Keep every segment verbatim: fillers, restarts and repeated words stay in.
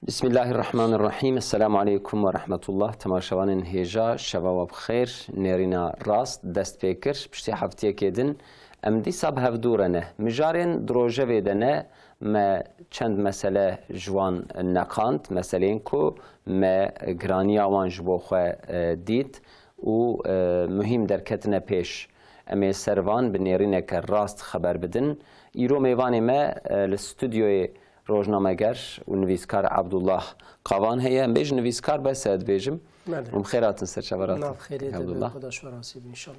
Bismillahirrahmanirrahim. Esselamu aleykum ve rahmetullah. Temaşevanên hêja, şeva we bi xêr. Nêrîna rast dest pê kir. Piştî heftiyekê din em dîsa bi hev dû re ne. Mijarên di rojevê de ne, me çend mesele ji wan neqand, meseleyên ku me giraniya wan ji bo xwe, e, dît û, e, muhîm derketine pêş. Em ê ser van bi nêrîneke rast xeber bidin. Îro mêvanê me, e, li stûdyoyê rojnameger û nivîskar Abdullah Qavan heye. Em bêjin nivîskar bes e dibêjim. Belê. Hûn bi xêr hatin ser çava re hatin. Nav xêrê te be, Abdullah. Xweda ji we razî be înşallah.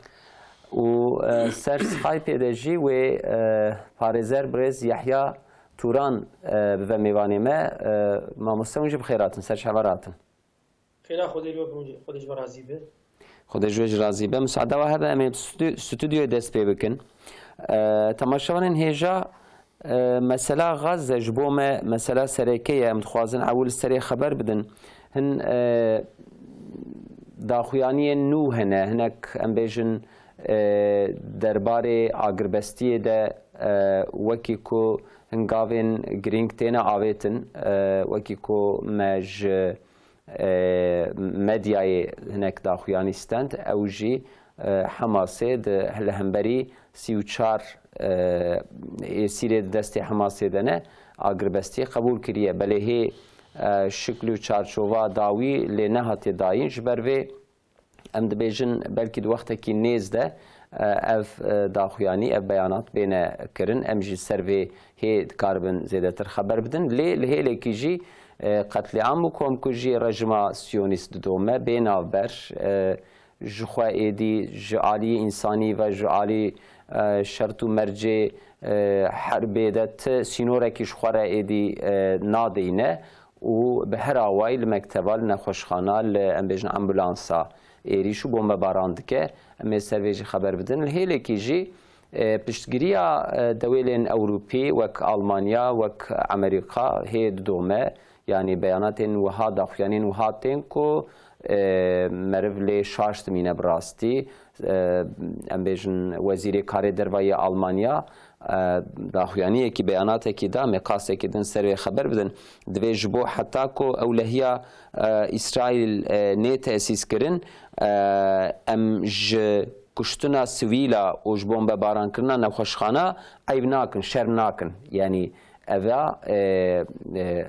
Û, e, ser Skypeê de jî wê, e, parêzer birêz Yahya Turan, e, bibe mêvanê me. E, mamoste, hûn jî bi xêr hatin, ser çava re hatin. Xêra Xwedê li we be, Xwedê ji we razî be. Xwedê ji we jî razî be. Misaada we hebe em ê stü-, stûdyoyê dest pê bikin. E, temaşevanên hêja, e, mesela Gaze ji bo me mesela sereke ye. Em dixwazin ewil serê xeber bidin. Hin, e, daxuyaniyên nû hene. Hinek em bêjin, e, derbarê agirbestiyê de, e, wekî ku hin gavên girîng têne avêtin, e, wekî ku me ji e, medyayê hinek daxuyanî stend, ew jî, e, Hemasê di, li hemberî sî û çar, e, êsîrê di destê Hemasê de ne, agirbestî qebûl kiriye. Belê hê, e, şikl û çarçova dawî lê nehatiye dayîn. Ji ber vê em dibêjin belkî di wextekî nêz de, e, ev, e, daxuyanî, ev beyanat bêne kirin. Em jî ser vê hê dikaribin zêdetir xeber bidin. Lê li hêlekî jî, e, qetlîam û komkujiyê rejima siyonîst didome bê navber, e, ji xwe êdî ji aliyê însanî ve ji alî, e, şert û mercê, e, herbê de ti sînorekî ji xwe re êdî, e, nadeyne û bi her awayî li mekteba, li nexweşxana, li, em bêjin, ambulansa êrîş û bombebaran dike. Em ê ser vê jî xeber bidin. Li hêlekî jî, e, piştgiriya, e, dewêlên Ewropî wek Almanya, wek Amerîka hê didome. Yanî beyanatên wiha, daxuyaniyên wiha tên ku, e, meriv lê şaş dimîne bi rastî. E, em bêjin wezîrê karê derva yê Almanya, e, daxuyaniyekî, beyanatekî da, em ê qasekî din ser wê xeber bidin. Divê ji bo heta ku ewlehiya, e, Îsraîl, e, nê tesîs kirin, e, em ji kuştina sivîla û ji bombebarankirina nexweşxana eyb nakin, şerm nakin. Yanî eva, e, e,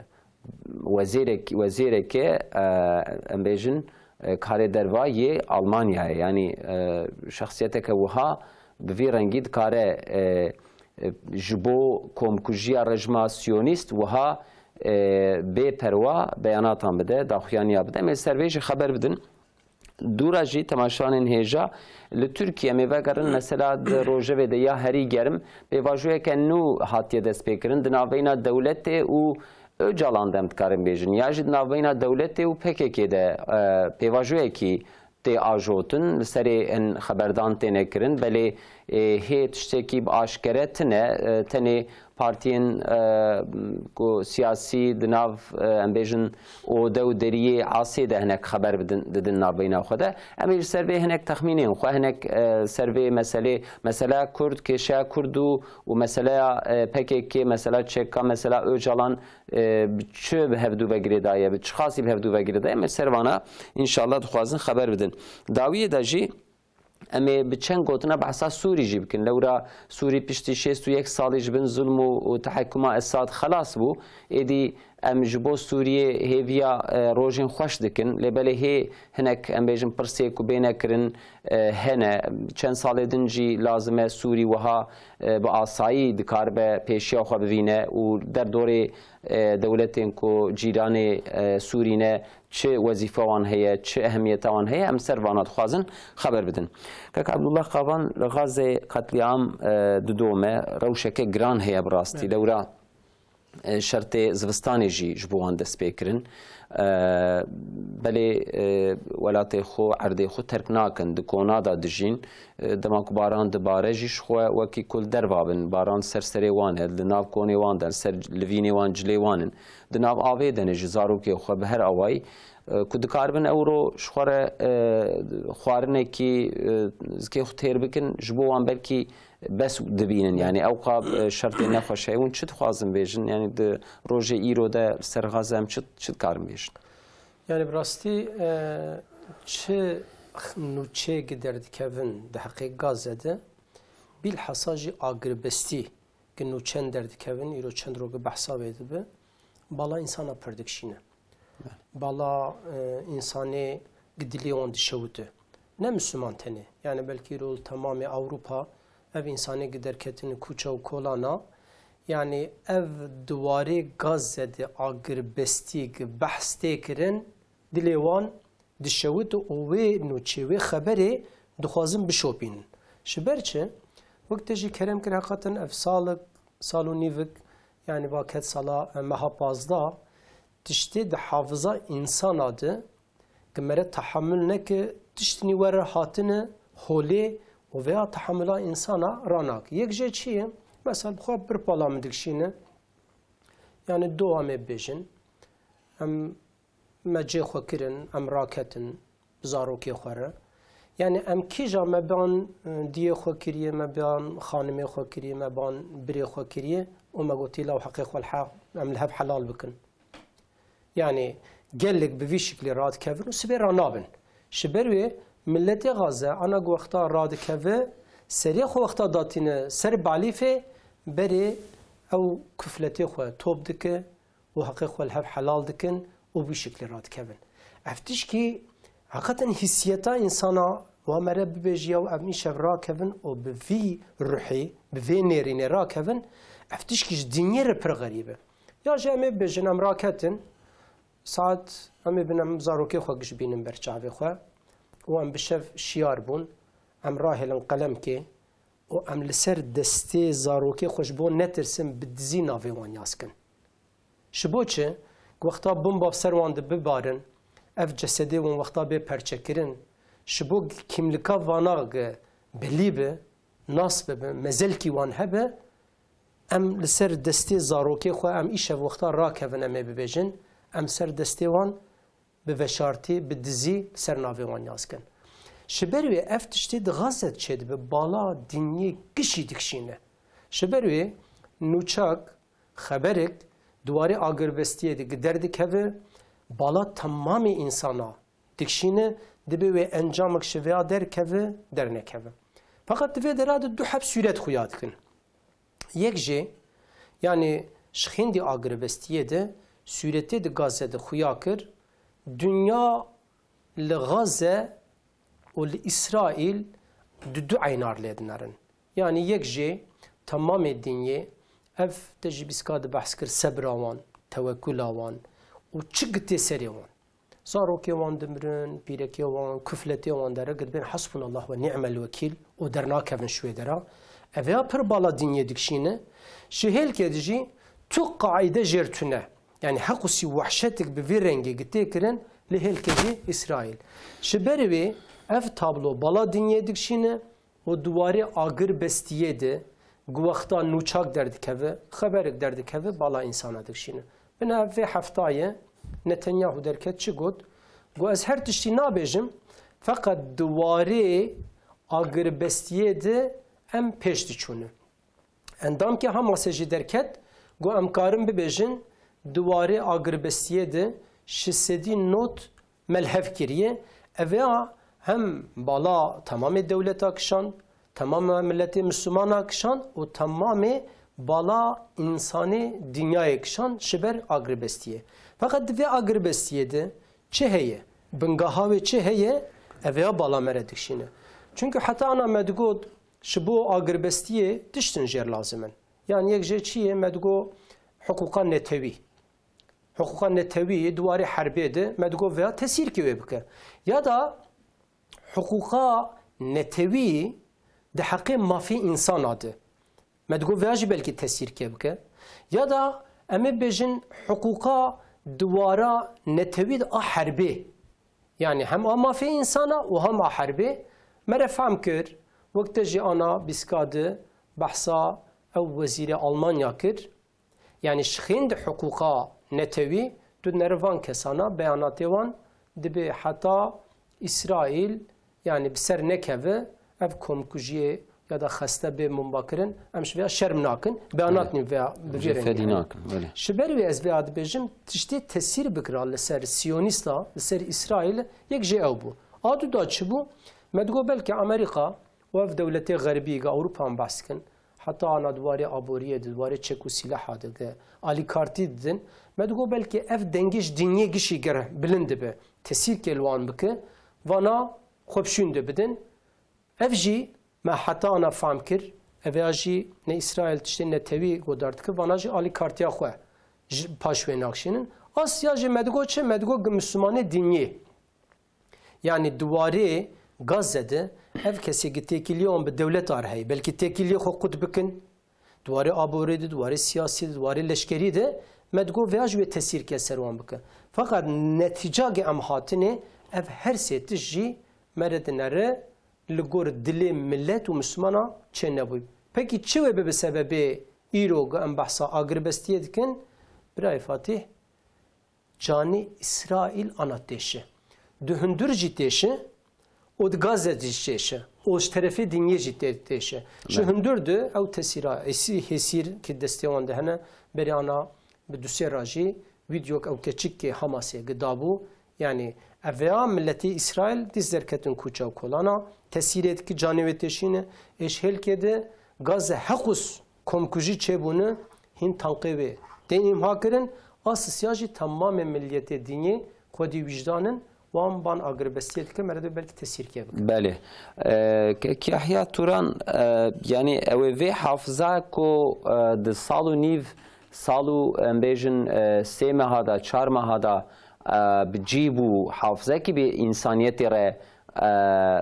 wezêrek-, wezêreke, e, em bêjin, e, karê derva yê Almanyayê. Yanî, e, şexsiyeteke wiha bi vî rengî dikare, e, e, ji bo komkujiya rejima siyonîst wiha, e, bê perwa beyanatan bide, daxuyaniya bide. Em ê ser vê jî xeber bidin. Dûra jî temaşanên hêja li Tirkiye, em ê vegerin mesela di rojevê de ya herî germ, pêvajoyeke nû hatiye destpêkirin di navbeyna dewletê û Ocalan de em dikarin bêjin, ya jî di navbeyna dewletê û P K K de, e, pêvajoyekî tê ajotin, li serê hin xeberdan têne kirin, belê, e, hê tiştekî bi aşkere tine, e, tenê partiyên, e, ku siyasî di nav, e, em bêjin, ode û deriyê asê de hinek xeber bidin, didin navbeyna xwe de. Em ê li ser vê hinek texmînên xwe, hinek, e, ser vê meselê, mesela Kurd, kêşeya Kurd û, û meseleya, e, P K K, mesela çeka, mesela Ocalan, e, bi çi bi hevdû ve girêdaye, bi çi xasî bi hevdû ve girêdaye, em ê ser vana înşallah dixwazin xeber bidin. Dawiyê de jî, em ê bi çend gotina behsa Sûrî jî bikin. Lewra Sûrî piştî şêst û yek salî ji bin zulm û, û tehekkuma Esad xelas bû. Êdî em ji bo Sûriyê hêviya, e, rojên xweş dikin. Lê belê hê hinek, em bêjin, pirsê ku bêne kirin, e, hene. Çend salê din jî lazim e Sûrî wiha, e, bi asayî dikaribe pêşiya xwe bivîne û derdorê, e, dewletên ku cîranê, e, Sûrî ne, çi wezîfe wan heye, çi ehemiyeta wan heye, em ser vana dixwazin xeber bidin. Kek Abdullah Qavan, li Gazê qetlîam, e, didome, rewşeke giran heye bi rastî. Evet. Lewra, e, şertê zivistanê jî ji bo wan dest pê kirin. E, belê, e, welatê xwe, erdê xwe terk nakin, di kona de dijîn. E, dema ku baran dibare jî ji xwe wekî ku li derva bin, baran li ser serê wan e, li nav konê wan de, li ser livînê wan, cilê wan in. Di nav avê de ne jî zarokê xwe bi her awayî, e, ku dikaribin ewro ji xwe re, e, xwarinekî, e, zikê xwe têr bikin, ji bo wan belkî bes dibînin. Yani ew qab, e, şertê nexweş heye. Hûn çi dixwazin bêjin? Yani di rojê îro de li ser Gaza em çi, çi dikarin bêjin? Yani bi rastî, e, çi nûçeyek derdikevin di heqê Gaze de, bîlhesa jî agirbestî ki nûçen derdikevin, îro çend rok behsa wê dibe, bala însana pir dikişîne. Bala, e, însanê gi dilê wan dişewite. Ne Misliman tenê. Yani belkî îro li temamê Ewropa ev însanê gi derketin kuçe û kolana, yani ev di warê Gaze de agirbestî gi behs tê kirin, dilê wan dişewit û wê nûçê, wê xeberê dixwazin bişopînin. Ji ber çi? Wek te jî kerem kir, heqeten ev salek, sal û nîvik, yani ba ket sala, e, meha pazdeh, tiştê di hafiza însana de, ki mere tehamul neke, tiştinî were hatine holê û veya tehamula însana ranak. Yek jê çi ye? Mesela bi xwe pir pala min dikişîne. Yani do em ê bêjin. Em me cê xwe kirin, em raketin bi zarokê xwe re. Yani em kîja me ban, e, diyê xwe kiriye, me ban xanimê xwe kiriye, me ban birê xwe kiriye û me gotî law heqê xwe li he-, em li hev helal bikin. Yani gelek bi vî şiklî radikevin û sibê ranabin. Ji ber wê miletê Gaze ana ku wexta radikeve, serê xwe wexta datîne ser balîfê, berê ew kufletê xwe top dike û heqê xwe li hev helal dikin û bi vî şiklî radikevin. Ev tişkî heqeten hîsiyeta însana wa mere bibêjiya û em îşev rakevin û bi vî ruhê, bi vê nêrînê rakevin, ev tişkî ji dinyê re pir xerîb e. Ya jî em ê bibêjin, em raketin, saet em ê bin em zarokê xwe giş bînin ber çavê xwe û em bi şev şiyar bûn, em rahêlin qelemkê û em li ser destê zarokê xwe ji bo netirsin bi dizî navê wan yaz kin. Ji bo çi? Wexta bomba ser wan dibibarin, ev cesedê wan wexta bê perçekirin, ji bo kîmlika vana ge belî be, nas bibe, mezelkî wan hebe, em li ser destê zarokê xwe, em îşev wexta rakevin, em ê bibêjin, em ser destê wan bi veşartî, bi dizî li ser navê wan yaz kin. Ji ber wê ev tiştê di Gaze çêdibe, bala dinyê gişî dikişîne. Ji ber wê nûçak, xeberek di warê agirbestiyê de gi derdikeve, bala temamê însana dikişîne, dibe wê encamek ji vêya derkeve, dernekeve. Feqet di vê dera de du heb sûret xuya dikin. Yek jê, yanî ji xêndî agirbestiyê de sûretê di Gaze de xuya kir, dinya li Gaze û li Îsraîl di du eynar lê dinerin. Yanî yek jê temamê dinyê ev te jî bîska di behs kir sebra wan, tewekula wan û çi gitê serê wan. Zarokê wan dimirin, pîrekê wan, kufletê wan dere, gidibên hasbunallah ve ni'mel wekîl û dernakevin ji wê dera. Ev ya pir bala dinyê dikişîne. Ji hêlkê de jî tu qaîde jêr tune. Yanî heqûsî wehşetik bi vî rengê gi tê kirin li hêlkê jî Îsraîl. Ji ber wê ev tablo bala dinyê dikişîne û di warê agirbestiyê de, ku wexta nûçak derdikeve, xeberek derdikeve, bala însana dikişîne. Bina vê heftayê Netanyahu derket çi got? Got, ez her tiştî nabêjim, feqet di warê agirbestiyê de em pêş diçûne. Endamkê Hamasê jî derket, got, em karin bibêjin, di warê agirbestiyê de şêst sedî not me li hev kiriye. Ev ya hem bala temamê dewleta kişand, temama miletê Mislimana kişand û temamê bala însanê dinyayê kişand ji ber agirbestiyê. Feqet di vê agirbestiyê de çi heye? Bingeha wê çi heye? Ev ya bala me re dikişîne. Çunku heta ana me digot, ji bo agirbestiyê tiştin jêr lazim in. Yan yek jê çi ye? Me digot hiqûqa netewî. Hiqûqa netewî di warê herbê de me digot veya tesîrkê wê bike. Ya da hiqûqa netewî di heqê mafê însana de. Me digot veya jî belkî tesîrkê bike. Ya da em ê bêjin hiqûqa di wara netewî de a herbê. Yanî hem a mafê însana û hem a herbê. Me re fehm kir, wek te jî ana bîska di behsa ew wezîrê Almanya kir. Yanî ji xênd hiqûqa netewî, tu dinere van kesana, beyanatê wan dibe heta Îsraîl, yanî bi ser nekeve, ev komkujiyê ya da xeste bê bomba kirin, em ji vêya şerm nakin, beyanat nîn vêya bi vî rengî. Fedî nakin, belê. Ji ber wê ez vêya dibêjim, tiştê tesîr bikira li ser Siyonîsta, li ser Îsraîl, yek jê ew bû. A du da çi bû? Me digot belkî Amerîka û ev dewletê xerbî ge Ewropa em behs dikin, heta ana di warê aboriyê de, di warê çek û sîleha de, ge alîkartî didin, me digot belkî ev dengê ji dinyê gişî ger bilind dibe, tesîrkê li wan bike, vana xwe bi şûn de bidin. Ev jî me heta ana fehm kir, ev ya jî ne Îsraîl tiştê netewî godar dike, vana jî alîkartiya xwe ji paş wê nakşînin. Asya jî me digot çi? Me digot gi Mislimanê dinyê. Yanî di warê Gazze de ev kesê gi têkiliyê wan bi dewleta re heye. Belkî têkiliyê xwe qut bikin. Di warê aborî de, di warê siyasî de, di warê leşkerî de me digot vêya ji wê tesîrke ser wan bike. Feqet netîca ge em hatinê, ev her sê tişt jî me re dinere li gor dilê milet û Mislimana çê nebûyî. Pekî çi wê bibe sebebê îro ge em behsa agirbestiyê dikin? Birayê Fatîh, canê Îsraîl ana têşe. Di hundir jî têşe û di Gazze jî têşe û ji terefê dinyê jî tê-, têşe. Ji hundir de ew tesîra êsî-, hêsîr ki destê wan de hene, berê ana bi du sê ra jî vîdyoyek ew keçikê Hamasê gi dabû. Yanî ev ya miletê Îsraîl dîs derketin kûça û kolana, tesîrê dike canê wê têşîne. Ê ji hêlkê de Gazze heqûs komkujî çêbûne, hîn tanqê wê tên îmha kirin, a sisiya jî temamê miliyetê dinyê xwedî wîjdan in, wan ban agirbestiyê dike, mere de belkî tesîrkê bike. Belê. E, Kek Yahya Turan, e, yanî ew ê vê hafiza ku, e, di sal û nîv, sal û em bêjin, e, sê meha da, çar meha da, e, bi cî bû, hafizekî bi însaniyetê re, e,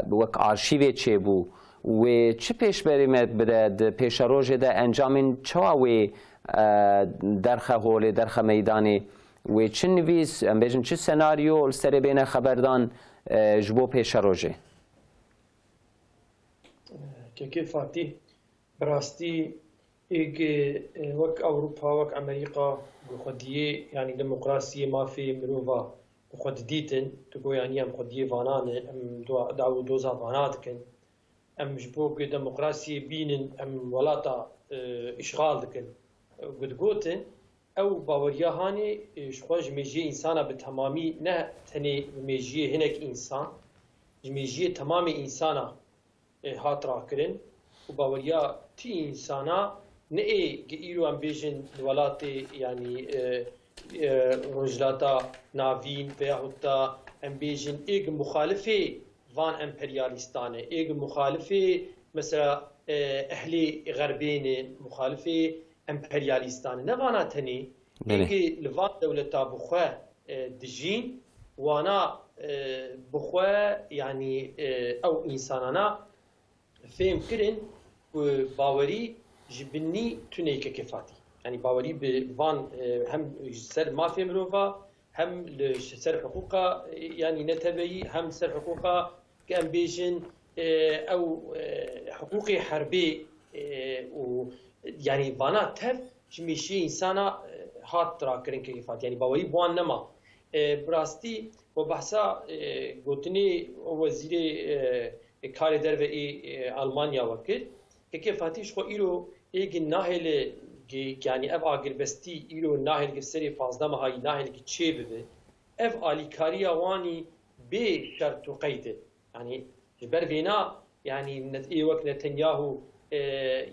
wek arşîvê çêbû. Wê çi pêşberî me bide di pêşerojê de, encamên çawa wê, e, derxe holê, derxe meydanê? Wê çi nivîs, em bêjin çi senaryo li serê bêne xeberdan, e, ji bo pêşerojê? Kekê Fatî, bi rastî êg, e, wek Ewropa, wek Amerîka, ku xwediyê, yanî demokrasiyê, mafê mirova ku xwe didîtin, tu got, yanî em xwediyê vana ne, em dua-, daw û doza vana dikin. Em ji bo ku demokrasiyê bînin, em welata, e, îşxal dikin. Ku digotin, ew baweriya hanê, e, ji xwe ji mêjiyê însana bi temamî, ne tenê bi mêjiyê hinek însan, ji mêjiyê temamê însana, e, hat rakirin û baweriya ti însana ne ê gi îro em bêjin li welatê, yanî, e, e, Rojhilata Navîn veyahut da em bêjin ê gi muxalifê van emperyalîstan e, ê gi muxalifê mesela, e, ehlê xerbê ne, muxalifê emperyalîstan e. Ne vana tenê, Belê. Ê gi li van dewleta bi xwe, e, dijîn, wana, e, bi xwe, yanî, e, ew însanana fêm kirin ku bawerî ji binî tune yê Kekê Fatî. Yanî bawerî bi van, e, hem ji ser mafê mirova, hem li ser hiqûqa, e, yanî neteweyî, hem ser hiqûqa, ke em bêjin, e, ew, e, hiqûqê herbê, e, û yanî vana tev ji mêşiyê însana, e, hat rakirin Kekê Fatî. Yanî bawerî bi wan nema. E, bi rastî we behsa, e, gotinê wezîrê, e, karê derve ê, e, Almanya we kir. Kekê Fatî ji xwe îro ê gi nahêle gi, yanî ev agirbestî îro nahêl gi serê pazdeh mehayî nahêl gi çê bibe. Ev alîkariya wanî bê şert û qeyd e. Yanî ji ber vêna, yanî ne-, ê wek Netanyahu, e,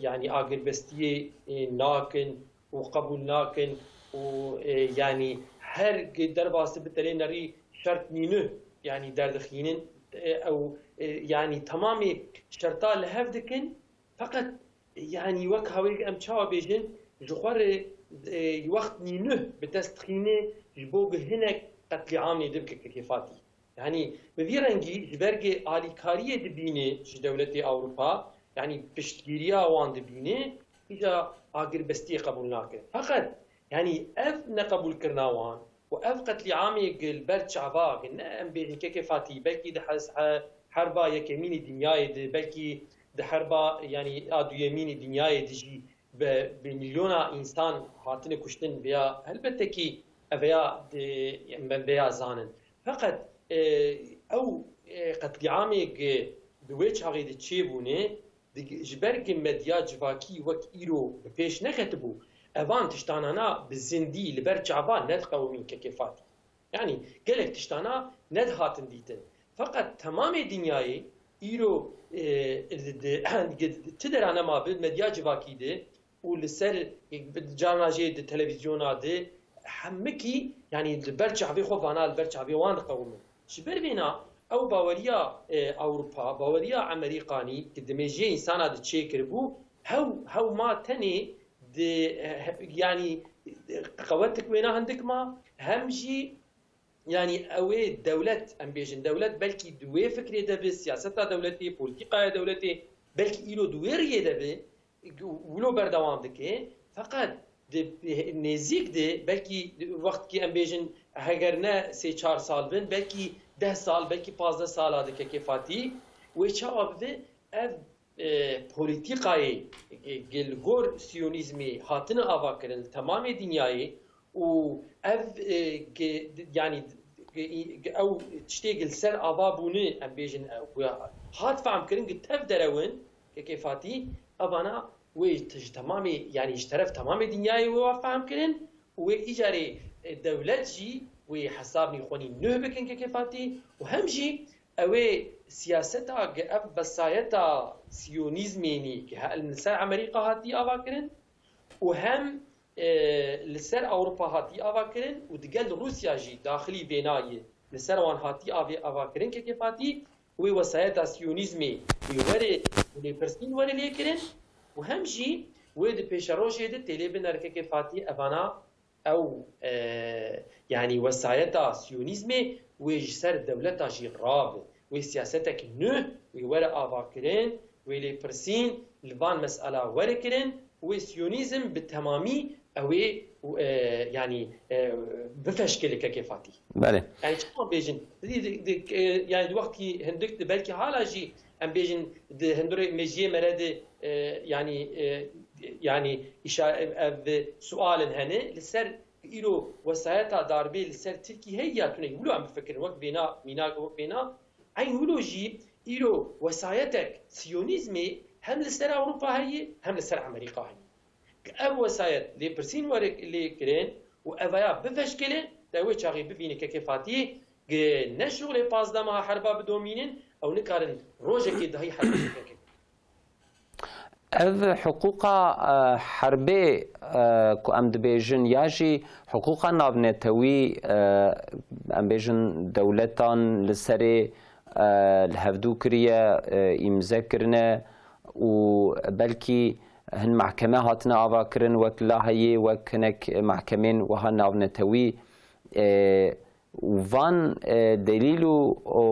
yanî agirbestiyê, e, nakin û qebûl nakin û, e, yanî her gi derbasî bi telê nerî şert nînuh, yanî derdixînin, e, ew, e, yanî temamê şerta li hev dikin, feqet, yanî wek hawê em çawa bêjin, ji xwe re, e, wext nînuh bi dest dixîne ji bo gi hinek qetlîamê dibike Kekê Fatî. Yanî bi vî rengî ji ber gi alîkariyê dibîne ji dewletê Ewropa, yanî piştgiriya wan dibîne, îca agirbestiyê qebûl nake. Feqet, yanî ev neqebûlkirina wan û ev qetlîamê gi li ber çava, gi ne em bêjin Kekê Fatî, belkî di hes-, he-, herba yekemînî dinyayê de, belkî di herba, yanî a duyemînî dinyayê de jî bi, bi milyona însan hatine kuştin, vêya helbete kî ev ya di, em vêya zanin. Feqet, e, ew, e, qetlîamê gi di wê çaxê de çêbûne, Di-, ji ber ku medya civakî wek îro bi pêş neketibû, evan tiştanana bi zindî li ber çava nediqewimîn kekê Fatî. Yanî gelek tiştana nedihatin dîtin. Feqet temamê dinyayê îro, e, di, di, di ti dera nema bi medya civakî de û li ser, carna jê di televîzyona de hemikî, yanî li ber çavê xwe vana li ber çavê wan diqewimin. Ji ber vêna ew baweriya, e, Ewropa, baweriya Emerîkanî ki dimê jê însana di çêkiribû, hew, hew ma tenê di, e, he-, yanî, e, qewetik wêna hindik ma, hem jî, yanî ew ê dewlet, em bêjin dewlet belkî di wê fikrê de bi, siyaseta dewletê, polîtîkaya dewletê, belkî îro di wê riyê de bi, wilo berdewam dike. Feqet di nêzîk de, belkî wextkî em bêjin, heger ne sê çar sal bin, belkî deh sal, belkî pazdeh sala dike kekê Fatî, wê çawa bibe ev, e, polîtîkayê, e, li gor siyonîzmê hatine avakirin li temamê dinyayê û ev, e, ge-, yanî, ge-, ge-, ew tiştê li ser ava bûne, em bêjin, e, hat fehmkirin, gi tev derewin, kekê Fatî, evana wê ji temamê, yanî ji teref temamê dinyayê wê wa fehmkirin û wê îcarê, e, dewlet jî wê hesabnî xwenî nuh bikin kekê Fatî û hem jî ew ê siyaseta gi ev vesayeta siyonîzmênî ki he-, li ser Emerîka hatî avakirin û hem, e, li ser Ewropa hatî avakirin û digel Rûsya jî daxilî vêna ye, li ser wan hatî avê avakirin kekê Fatî, wê wesayeta siyonîzmê wê were û lêpirsîn were lêkirin û hem jî wê di pêşerojê de têlê biner kekê Fatî evana ew, e, yanî wesayeta siyonîzmê wê ji ser dewleta jî rabe. Wê siyasetek nû wê were avakirin, wê lêpirsîn li van mesela were kirin û wê siyonîzm bi temamî ew ê, e, yanî, e, bifeşkile kekê Fatî. Belê. Yanî çawa bêjin? Di, di, di, e, yanî di wextî hindik di belkî hala jî em bêjin di hundirê mejiyê me re de, e, yanî, e, yanî îşa-, ev, ev sual in hene li ser îro wesayeta darbê li ser Tirkî heye ya tune. Wilo em bifikirin wek vêna, mînak wek vêna. Eyn wilo jî îro wesayetek siyonîzmê hem li ser Ewropa heye hem li ser Amerîka heye. Ev wesayet lêpirsîn were lê kirin û evaya bifeşkele, te wê çaxê bivîne kekê Fatî, gi ne şixulê pazdeh meha herba bidomînin, ew nikarin rojekê dahî herba bikin. Ev hiqûqa, e, herbê, e, ku em dibêjin ya jî hiqûqa navnetewî, e, em bêjin dewletan li serê, e, li hevdû kiriye, e, îmze kirine û belkî hin mehkeme hatine avakirin wek Laheyê, wek hinek mehkemên wiha navnetewî, e, û van, e, delîl û, û,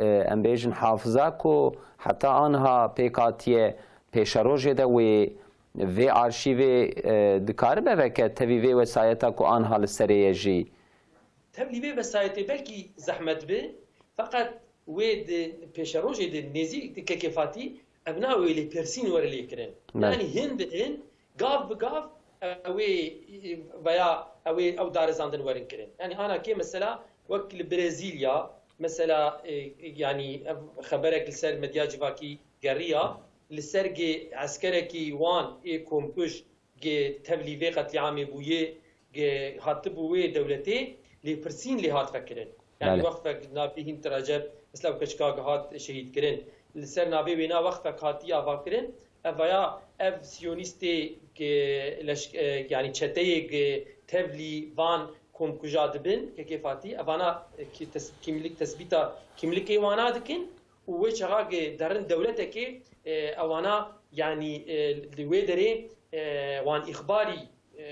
e, em bêjin hafiza ku heta anha pêk hatiye pêşerojê de wê vê arşîvê, e, dikaribe veke tevî vê wesayeta ku anha li serê ye jî? Tevlî vê vesayetê belkî zehmet be, feqet wê di pêşerojê de nêzîk di kekê Fatî evna wê lêpirsîn were lê kirin. Belê. Yanî hin bi hin, gav bi gav ew ê veya ew ê ew darizandin werin kirin. Yanî ana kê mesela wek li Brezîlya, mesela, e, yanî ev xeberek li ser medya civakî geriya, li ser gê eskerekî wan ê komkuj gê tevlî vê qetlîamê bûyê, gê hatibû wê dewletê, lêpirsîn lê hat vekirin. Yanî Belê. Wexfek navê Hînt Recep, mesela ew keçika hat şehîd kirin. Li ser navê wêna wexfek hatî avakirin. Evaya ev siyonîstê ki leş-, e, yanî çeteyê ki tevlî van komkuja dibin, kekê Fatî, evana ki tes-, kîmlik, tesbîta kîmlikê wana dikin û wê çaxa ki derin dewletekê, e, ewana, yanî, e, li wê derê, e, wan îxbarî, e,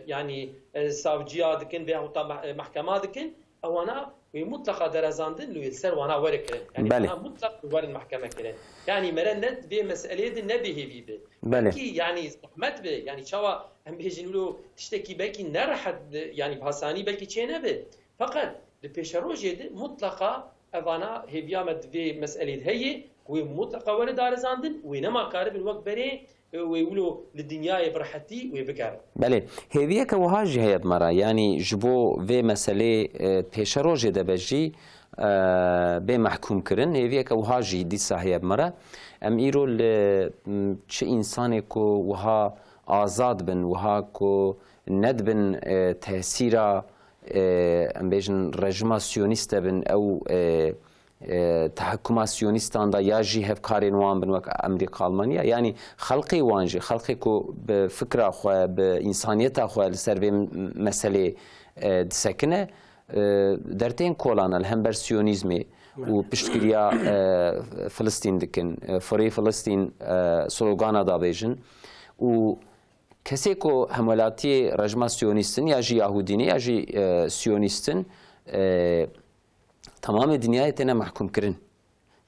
yanî, e, savciya dikin vê hewta me-, e, mehkema dikin, ewana wê mutleqa derazandin li wê li ser wana were kirin. Yanî Belê. Wana mutlaq werin mehkeme kirin. Yanî mere ne vê meselê de ne bê hêvî be. Belê. Belkî yanî zehmet be. Yanî çawa em bêjin wilo tiştekî belkî ne rehet, yanî bi hasanî belkî çê nebe. Feqet di pêşerojê de mutleqa evana hêviya me di vê meselê de heye, wê mutleqa were darizandin, wê nema karibin wek berê, e, wê wilo li dinyayê bi rehetî wê bigerin. Belê, hêviyeke wiha jî heye bi me re, yanî ji bo vê meselê, e, pêşerojê de be jî, e, bê mehkûm kirin. Hêviyeke wiha jî dîsa heye bi me re. Em îro li, m, çi însanê ku wiha azad bin, wiha ku nedibin, e, tesîra, e, em bêjin rejima siyonîst de bin, ew, e, e, tehekkuma siyonîstan de ya jî hevkarên wan bin wek Amerîka, Almanya. Yanî xelqê wan jî, xelqê ku bi fikra xwe, bi însaniyeta xwe li ser vê m-, meselê, e, disekine, e, dertên kolane li hember siyonîzmê û piştgiriya, e, Filistîn dikin, e, Free Filistin, e, slogana dabêjin û kesê ku hemwelatiyê rejma siyonîst in ya jî yahûdî ne ya jî, e, siyonîst in, e, temamê dinyayê têne mehkûmkirin.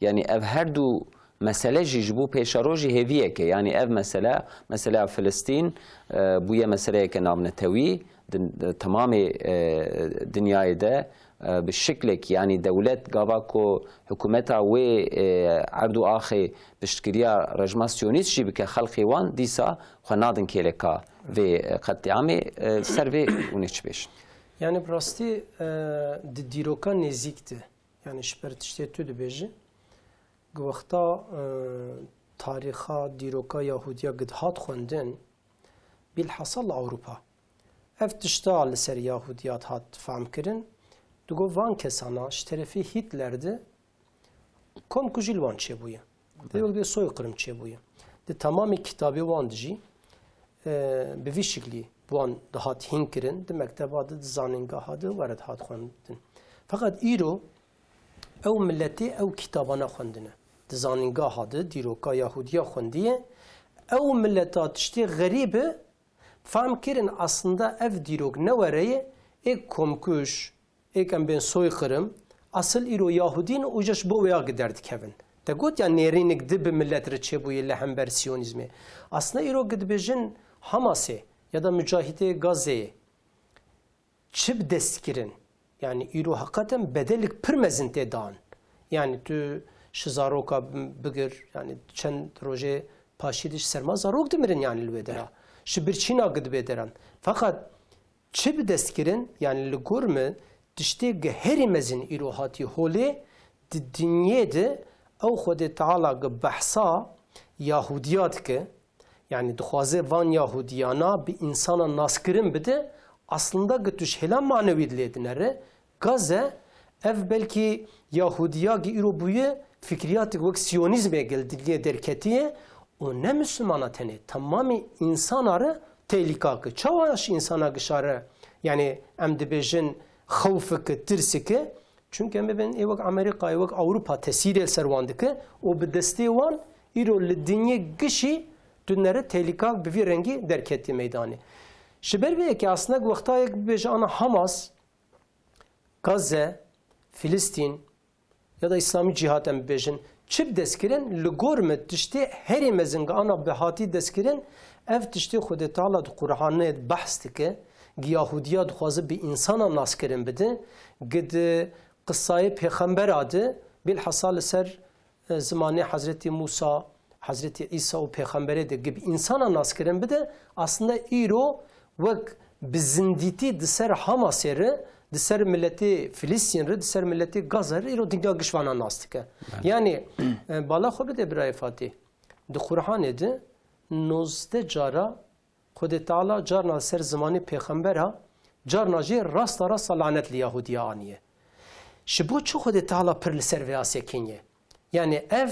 Yanî ev her du mesele jî ji bo pêşerojî hêviyek e. Yanî ev mesele, mesela Filistîn, e, bûye meseleyeke navnetewî, di, di temamê, e, dinyayê de, e, bi şiklekî, yanî dewlet gava ku hikûmeta wê, e, erd û axê piştgiriya rejma siyonîst jî bike, xelkê wan dîsa xwe nadin kêleka vê, e, qetliamê, e, ser vê hûn ê çi bêjin? Yanî bi rastî, e, di dîroka nêzîk de, yanî ji ber tiştê tu dibêjî, ku wexta, e, tarîxa dîroka Yahudiya ku dihat xwendin, bîlhasa li Ewropa, ev tişta li ser Yahudiya dihat fehmkirin, digot van kesana ji terefê Hitler de komkujî li wan çêbûye. Belê. Wek bê soyqirm çêbûye. Di temamê kitabê wan de jî, e, bi vî şiklî bi wan dihat hîn kirin, di mekteba de, di zanîngeha de were dihat xwendin. Feqet îro ew miletê ew kitabana xwendine. Di zanîngeha de dîroka Yahudiya xwendiye, ew mileta tiştê xerîb e, fehm kirin aslında ev dîrok ne were ye, ê komkuj, êk em bên soyqirm, asil îro Yahudî ne û ji bo wêya gi derdikevin. Te got ya nêrînik di bi millet re çêbûye li hember Siyonîzmê. Aslında îro gi dibêjin Hamasê ya da Mücahitê Gazze'yê çi bi dest kirin? Yani îro heqeten bedelik pir mezin tê dan. Yani tu şi zaroka bigir, yani çend rojê paşî de ji serma zarok dimirin yani li wê dera. Şi birçîna gi dibê deran. Feqet çi bi dest kirin? Yani li gor min tiştê gi herî mezin îro hatî holê di dinyê de ew Xwedê Teala gi behsa Yahudiya dike, yani dixwaze van Yahudiyana bi însana naskirin bide, aslında gi tu ji hêla manewî dilê dinere, Gaze, ev belkî Yahudiya gi îro bûye, fikriyatik wek Siyonîzmê gel diliyê derketiye û ne Misilmana tenê, temamê însana re tehlîka ki. Çawa ji însana gişare, yani em dibêjin xewfike, tirsike, çunke em bibên ê wek Amerîkayê, wek Ewropa tesîrê li ser wan dike û bi destê wan îro li dinyê gişî tu nere tehlîka bi vî rengî derketiye meydanê. Ji ber vê yekê aslında wexta yek bibêje ana Hamas, Gazze, Filistîn ya da Îslamî Cîhad em bibêjin, çi bi dest kirin? Li gor min tiştê herî mezin gi ana bi hatî dest kirin, ev tiştê Xwedê Teala di Qur'anê de behs dike, gi Yahudiya dixwaze bi însana naskirin bide, gi di qisayê pêxembera de, bilhassa li ser e, zimanê Hezretî Mûsa, Hezretî Îsa û pêxemberê de gi bi însana naskirin bide, aslında îro wek bi zindîtî di ser Hamasê re, di ser miletê Filistîn re, di ser miletê Gaza re îro dinya giş vana nas dike. Belê. Yani, e, bala xwe bide birayê Fatî. Di Qur'anê de nozdeh cara Xwedê Teala carna li ser zimanê pêxembera, carna jî rasta rasta lanet li Yahudiya aniye. Ji bo çi Xwedê Teala pir li ser vêya sekiniye? Yani ev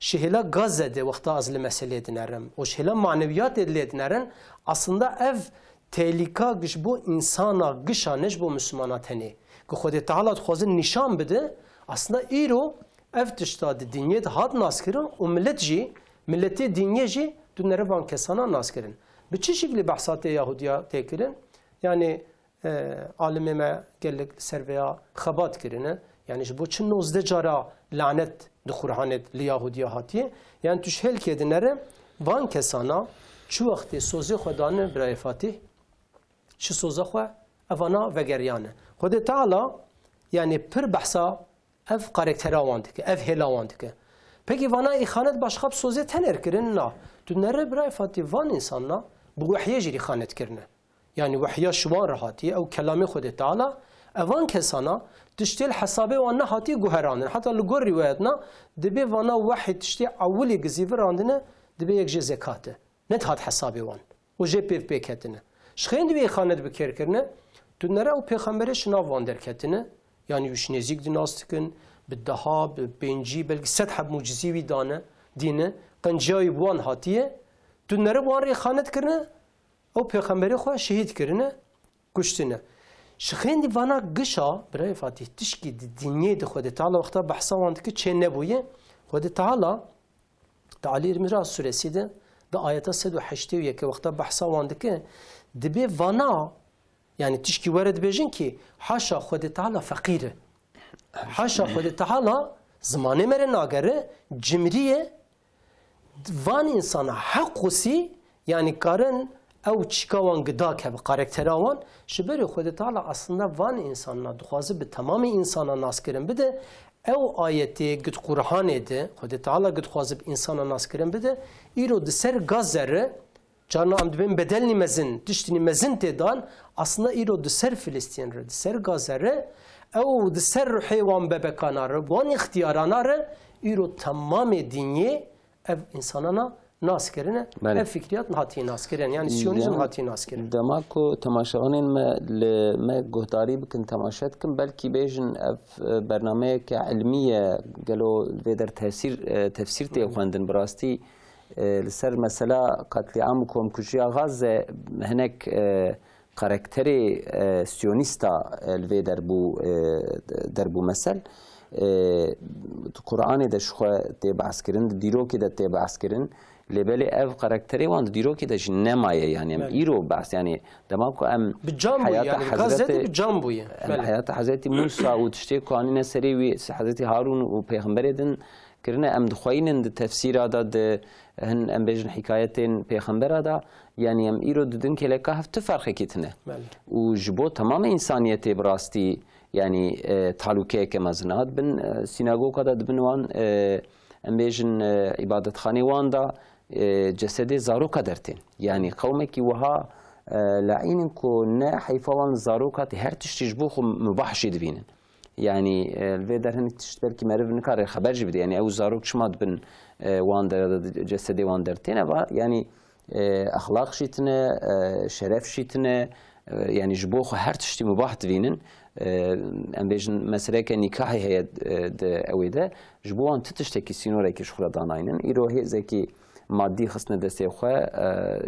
ji hêla Gazze de wexta ez li meselê dinerim û ji hêla manewiyatê dilê dinerin, aslında ev tehlîka ji bo însana gişa ne ji bo Misilmana tenê. Ku Xwedê Teala dixwaze nîşan bide, aslında îro ev tişta di dinyê de hat naskirin û milet jî, miletê dinyê jî tu nere van kesana naskirin. Bi çi şiklî behsa tê Yahudiya tê kirin? Yani, e, alimê me gelek li ser vêya xebat kirine. Yani ji bo çi nozdeh cara lanet di Qur'anê li Yahudiya hatiye? Yani tu ji hêlkê dinere van kesana çi wextê sozê xwe dane birayê Fatîh, çi soza xwe evana vegeriyane. Xwedê Teala yani pir behsa ev karaktera wan dike, ev hêla wan dike. Peki vana îxanet başqa bi sozê tener kirin? Na. Tu nere birayê Fatî van însana bi wehyê jî îxanet kirine. Yani wehya ji wan re hatiye, ew kelamê Xwedê Teala, Evan kesana tiştê li hesabê wan nehatiye guherandin. Heta li gor rîwayetna dibê vana wehî tiştê ewilî gizîvirandine, dibê yek jê zekat e. Nedihat hesabê wan. Û jê pêv pê ketine. Ji xêndî wê xanet bi kêr kirine, tu nere ew pêxemberê ji nav wan derketine. Yanî wî ji nêzîk di nas dikin, bi deha, bi pêncî, belkî sed heb mucizî wî dane, dîne, qenciya wî bi wan hatiye. Tu nere bi wan rê xanet kirine, ew pêxemberê xwe şehîd kirine, kuştine. Ji xêndî vana gişa, birayê Fatîh, tişkî di dinyê de Xwedê Teala wexta behsa wan dike çê nebûye. Xwedê Teala di Alî Îmran suresî de, di ayeta sed û heştê û yekê wexta behsa wan dike, dibê vana, yanî tişkî were dibêjin kî haşa Xwedê Teala feqîr e. Haşa Xwedê Teala zimanê me re nagere, cimrî ye, van însana heq xusî, yanî karin ew çîka wan gida keve, karaktera wan, ji berê Xwedê Teala aslında van însana dixwaze bi temamê însana naskirin bide, ew ayetê gid Qur'anê de, Xwedê Teala gid dixwaze bi însana naskirin bide, îro di ser gazere, carna em dibên bedelnî mezin, tiştinî mezin tê dan, aslında îro di ser Filistîn re, di ser Gaze re, ew di ser ruhê wan bebekana re, wan îxtiyarana re, îro temamê dinyê ev însanana nas kirine, Belê. Ev fikriyat hatiye nas kirin, yani siyonîzm Dem-, hatiye nas kirin. Dema ku temaşevanên me li me guhdarî bikin, temaşe dikin, belkî bêjin ev, e, bernameyeke ilmî ye, gelo li vê der tesîr, e, tefsîr tê Hı. xwendin, bi rastî, e, li ser mesela katliam û komkujiya Gaze hinek, e, karakterê, e, siyonîsta, e, li vê der bû, e, der bû mesel. E, Qur'anê de ji xwe tê behs kirin, di dîrokê de tê behs kirin. Lê belê ev karakterê wan di dîrokê de jî nemaye, yani em Belê. îro behs, yani dema ku em Bi can bûye, heyata yani Gaze de Hezretê, bi can bûye. em Belê. heyata Hezretî Musa û tiştê ku anîne serê wî, Hezretî Harûn û pêxemberê din kirine, em dixweynin di tefsîra de, di hin, em bêjin hikayetên pêxembera de, yani em îro didin kêleka hev tu ferqekî tine. Belê. Û ji bo temamê însaniyetê bi rastî, yani, e, talûkeyeke mezin hat. Bin, e, sînagoga de dibin wan, e, em bêjin, e, îbadetxanê wan de, e, cesedê zaroka dertên. Yani qewmekî wiha, e, laînin ku ne heyfa wan zaroka tê her tiştî ji bo xwe mubah jî dibînin. Yani, e, li vê der hinek tişt belkî meriv nikare xeber jî bide. Yani ew zarok çima dibin, e, wan der, cesedê wan dertên eva. Yani, e, exlaq jî tine, e, şeref jî tine, e, yani ji bo xwe her tiştî mubah divînin. E, em bêjin meseleke nîkahê heye, e, di ewê de. Ji bo wan ti tiştekî sînorekî ji xwe re danaynin. Îro hêzekî madî xistine destê xwe,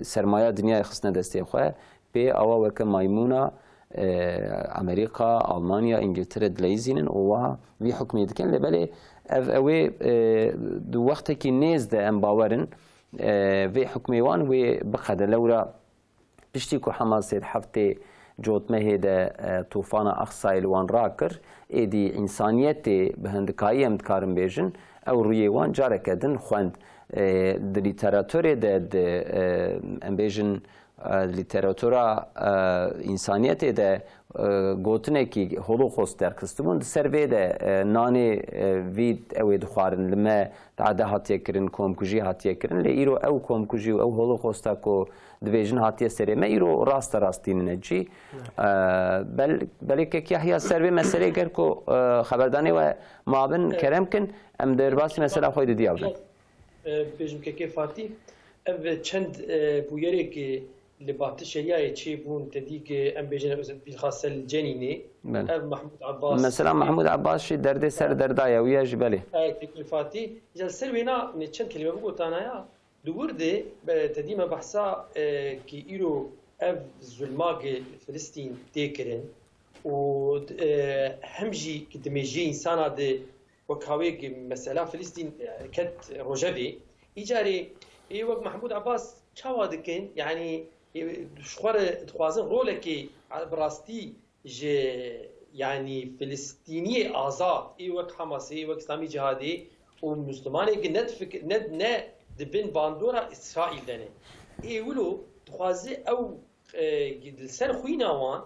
e, sermaya dinyayê xistine destê xwe. Pê awa weke maymûna, e, Amerîka, Almanya, Îngiltere dileyîzînin û wiha vî hukmê dikin. Lê belê ev ew ê, e, di wextekî nêz de em bawerin, e, vê hukmê wan wê biqede. Lewra piştî ku Hamasê di heftê cotmehê de, e, tofana Aqsayê li wan rakir, êdî însaniyetê bi hindikayî em dikarin bêjin, ew rûyê wan careke din xwend. E, di lîteraturê de, di, e, em bêjin, e, lîteratura, e, însaniyetê de, e, gotinekî holokost derxistibûn. Di ser vê de, e, nanê, e, vî ew ê dixwarin, li me tade hatiye kirin, komkujî hatiye kirin. Lê îro ew komkujî û ew holokosta ku dibêjin hatiye serê me, îro raste rast tînine cî. E, bel-, belê kek Yahya ser vê meselê ger ku, e, xeberdanê we mabin, Evet. kerem kin, em derbasî mesela xwe didiya bin. E, bêjim kekê Fatî, ev çend, e, bûyerêk li Batî Şeriyayê çêbûn, te dî ki em bêjin bilxase li Cenînê. Belê. Ev Mahmûd Abbas. Mesela Mahmûd Abbas jî derdê ser derdaye, wî ye jî belê. E, kekê Fatî, îca li ser wêna ne çend kelîme bigotana ya. Di wir de, be, te dî me behsa, e, ki îro ev zulma ki Filistîn tê kirin û, e, hem jî ki dimêjiyê însana de wek hawê ki mesela Filistîn, e, ket rojevê. Îcarê ê wek Mahmûd Abbas çawa dikin? Yanî, ê, ji xwe re dixwazin rolekê, e, bi rastî ji, yanî, Filistîniyê azad, ê wek Hamasê, ê wek Îslamî Cihadê û Mislimanê ki ne difikir-, ne, ne di bin bandora Îsraîl de ne. Ê wilo dixwaze ew, e, li ser xwîna wan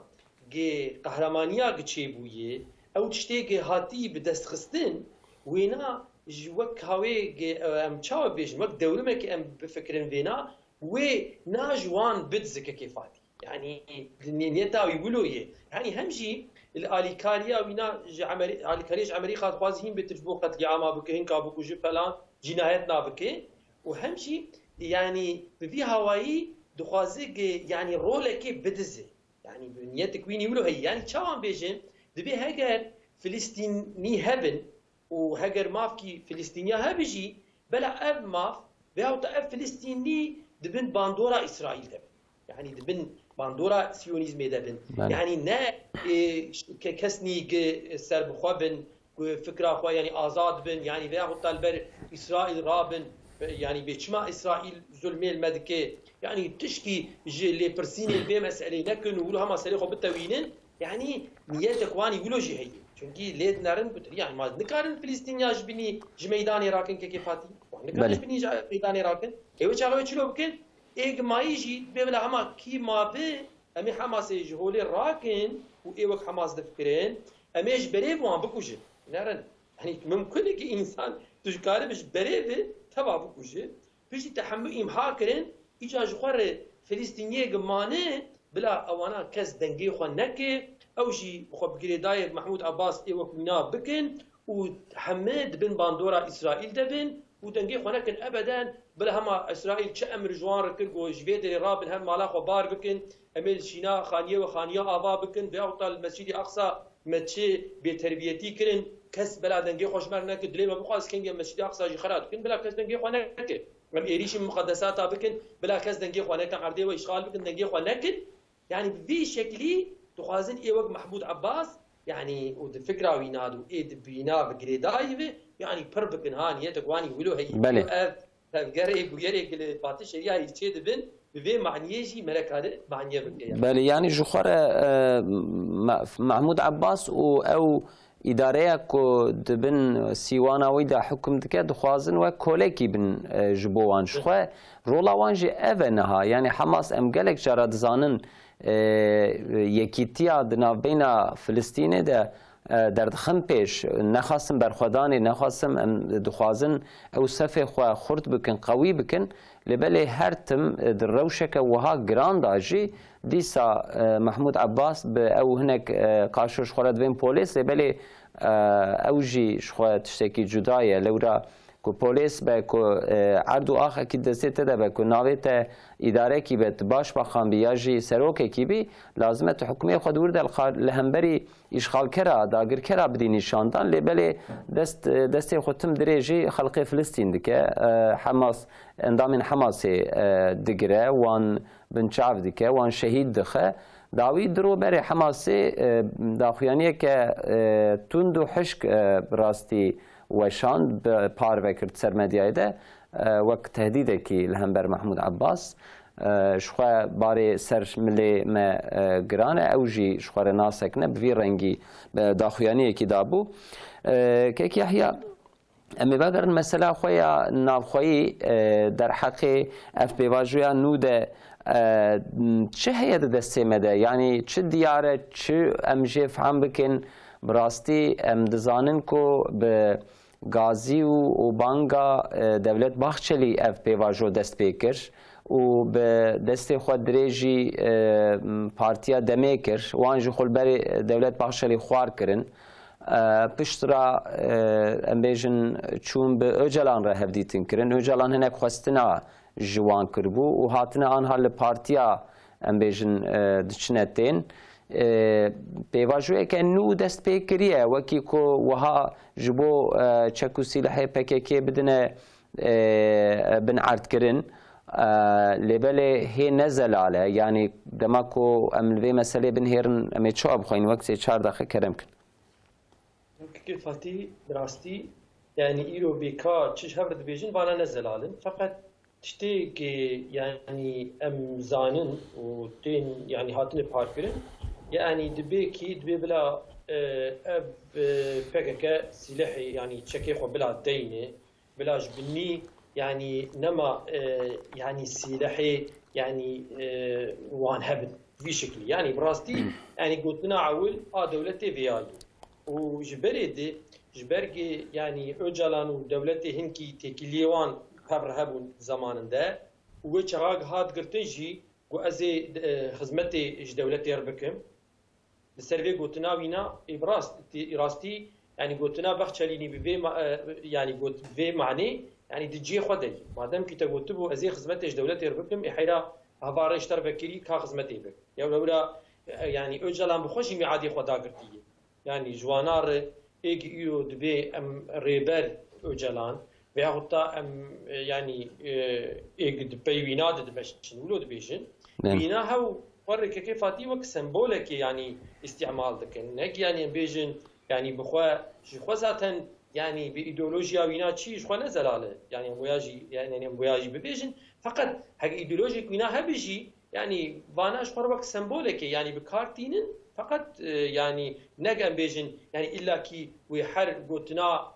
gi qehramaniya gi çêbûyê, ew tiştê gi hatî bi dest xistin, wêna ji wek hawê gi, e, em çawa bêjin, wek dewrimekê em bifikirin vêna, wê na ji wan bidze kekê Fatî. Yani di niyeta wî wilo ye. Yani hem jî li alîkariya wîna ji Amerî-, alîkariya ji Amerîka dixwaze hîn bêtir ji bo qetlîama bike, hinka bikuje falan, cînayet nabike. Û hem jî yani bi vî hawayî dixwaze ge-, yani rolekê bidize. Yani bi niyetek wînî wilo heye. Yani çawan bêjin, dibê heger Filistînî hebin, û heger mafkî Filistîniya hebe jî, bela ev maf veyahût da ev Filistînî di bin bandora Îsraîl de bin. Yanî di bin bandora Siyonîzmê de bin. Belê. Yanî ne, e, ke-, kesnî gi serbixwe bin, ku fikra xwe, yanî azad bin, yanî veyahût da li ber Îsraîl rabin, yanî bê çima Îsraîl zulmê li me dike, yanî tişkî ji lêpirsînê li vê meselê nekin û wilo hema serê xwe bitewînin. Yanî niyetek wan î wilo jî heye. Çunkî lê dinerin gotin, yanî ma nikarin Filistîniya ji binî ji meydanê rakin kekê Fatî. Wan nikarin Belê. ji binî ji meydanê rakin. Ê wê çaxa wê çilo bikin? Ê gimayî jî bê bila hema kî ma bi, em ê Hamasê ji holê rakin û ê wek Hamas difikirin, em ê ji berê bi wan bikujin. Nerin. Yanî mimkun e ki însan tu ji karibe ji berê bi teva bikuje. Piştî te hemû îmha kirin, îca ji xwe re Filistîniyê gi mane, bila ewana kes dengê xwe neke, ew jî xwe bi girêdayê Mehmûd Abbas ê wek wîna bikin û heme di bin bandora Îsraîl de bin û dengê xwe nekin ebeden, bila hema Îsraîl çi emir ji wan re kir, got, ji vê derê rabin, her mala xwe bar bikin, em ê li şîna xaniyê we xaniya ava bikin, veyahût da li Mescîdê Aqsa me çi bêterbiyetî kirin, kes bela dengê xwe ji me re neke, dilê me bixwaz kengê Mescîdê Aqsa jî xera dikin, bila kes dengê xwe neke. Em êrîşî miqedesata bikin, bila kes dengê xwe nekin, erdê we îşxal bikin, dengê xwe nekin. Yanî bi vî şeklî dixwazin ê wek Mehmûd Abbas, yanî û di fikra wî nado ê di bîna bi girêdayî ve, yanî pir bikin ha, niyetek wanî wilo heye. Belê. Ev tevgerê bûyerê li Fatih Şeriyayî çê dibin, bi vê maniyê jî me re kare maniye bike. Belê, yanî ji xwe re, e, Me-, Mehmûd Abbas û ew îdareya ku di bin sîwana wî de hukm dike, dixwazin wek kolekî bin, e, ji bo wan. Ji xwe rola wan jî ev e niha. Yanî Hamas em gelek cara dizanin, e, yekîtiya di navbeyna Filistînê de, e, derdixin pêş. Nexwastin berxwedanê, nexwastin em dixwazin ew sefê xwe xurt bikin, qewî bikin. Lê belê her tim, e, di rewşeke wiha giran de jî dîsa, e, Mehmûd Abbas bi ew hinek, e, qaşo ji xwe re divên polês, lê belê, e, ew jî ji xwe tiştekî cuda ye. Lewra ku polês be, ku, e, erd û axekî destê te de be, ku navê te îdarekî be, tu başbakan bî ya jî serokekî bî, lazim e tu hukmê xwe di wir de li xar-, li hemberî îşxalkera, dagirkera bidî nîşandan, lê belê dest, destê xwe tim dirêjî xelkê Filistîn dike. E, Hamas, endamên Hamasê, e, digire, wan binçav dike, wan şehîd dixe. Dawî di roberê Hamasê, e, daxuyaniyeke, e, tund û hişk, e, bi rastî weşand, bi parve kir ser medyayê de, e, wek tehdîdekî li hember Mehmûd Abbas. E, ji xwe barê ser milê me, e, giran e, ew jî ji xwe re nasekine, bi vî rengî, e, daxuyaniyekî dabû. E, Kek Yahya, em ê vegerin mesela xwe ya navxweyî, e, derheqê ev pêvajoya nû de, e, çi heye di destê me de? Yanî çi diyar e, çi em jê fehm bikin? Bi rastî em dizanin ku bi gazî û, û banga, e, Dewlet Bahçelî ev pêvajo dest pê kir û bi destê xwe dirêjî, e, partiya demê kir. Wan ji xwe li berê Dewlet Bahçelî xwar kirin. E, piştre, e, em bêjin çûn bi Ocalan re hevdîtin kirin. Ocalan hinek xwestina ji wan kiribû û hatine anha li partiya, em bêjin, e, diçine tên. E, pêvajoyeke nû dest pê kiriye, wekî ku wiha ji bo, e, çek û sîlehê P K K bidine, e, bin erdkirin. E, lê belê hê ne zelal e. Yanî dema ku em li vê meselê binihêrin, em ê çawa bixweynin? Wek sê çar deqe kerem kin. Kekê Fatî, bi rastî, yanî îro bê ka çi ji hev re dibêjin, vana ne zelal in. Feqet tiştê ku, yanî em zanin û tên, yanî hatine parkirin, yanî dibê kî, dibê bila, e, ev, e, P K K sîlehê, yanî çekê xwe bila deyne, bila ji binî, yanî nema, e, yanî sîlehê, yanî, e, wan hebin. Vî şeklî. Yanî bi rastî, yanî gotina ewil a dewletê vêya ye. Û ji berê de, ji ber ku, yanî Ocalan û dewletê hinkî têkiliyê wan hev re hebûn zamaninde û wê çaxek hat girtin jî, ku ez ê, e, xizmetê ji dewletê re bikim. Li ser vê gotina wîna, ê bi rast, tê, rastî, yanî gotina Bexçelînî bi vê ma-, e, yanî got, vê manê, yanî di cihê xwe de ye. Madem kî te gotibû, ez ê xizmetê ji dewletê re bikim, ê heyra hevalê ji te re vekirî ka xizmetê bik. Ya wira, e, yanî Ocalan bi xwe jî miadê xwe dagirtiye. Yanî ji wana re êg îro dibê em Rêber Ocalan veyahut da em, e, yanî, e, êg di pey wîna de dimeşin, wilo dibêjin. Ne. Wîna hew xwe rêkekê Fatî wek sembolekê yanî îstîmal dikin. Nek yanî em bêjin, yanî bi xwe, ji xwe zaten yanî bi îdeolojiya wîna çi ji xwe ne zelal e. Yanî em waya jî, yanî em waya jî bibêjin. Feqet heke îdeolojik wîna hebe jî, yanî vana ji xwe re wek sembolekê, yanî bi kar tînin, feqet, e, yanî nek em bêjin, yanî îlla kî wê her gotina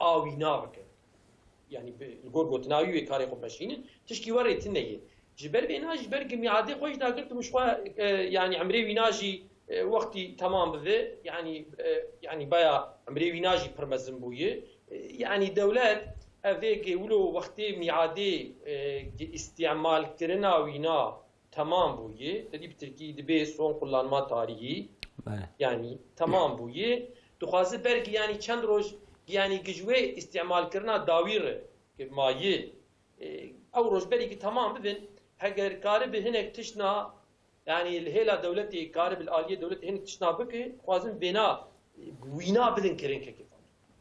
a wîna bikin. Yanî bi, li gor gotina wî wê karê xwe meşînin, tişkî werê tune ye. Ji ber vêna, ji ber ku miadê xwe jî dagirtibû ji xwe, e, yanî emrê wîna jî, e, wextî temam bibe, yanî, e, yanî baya emrê wîna jî pir mezin bûye. E, yanî dewlet ev ê ku wilo wextê miadê, e, îstîmalkirina wîna temam bûye, te dî bi tirkî dibê son kullanma tarihî. Belê. Yanî temam bûye. Dixwaze belkî yanî çend roj, yanî ji wê îstîmalkirina dawî re ki maye, e, ew roj belkî temam bibin, heger karibe hinek tiştna, yanî li hêla dewletê karibe li aliyê dewletê hinek tiştna bike, dixwazin vêna, e, wîna bidin kirin kekê.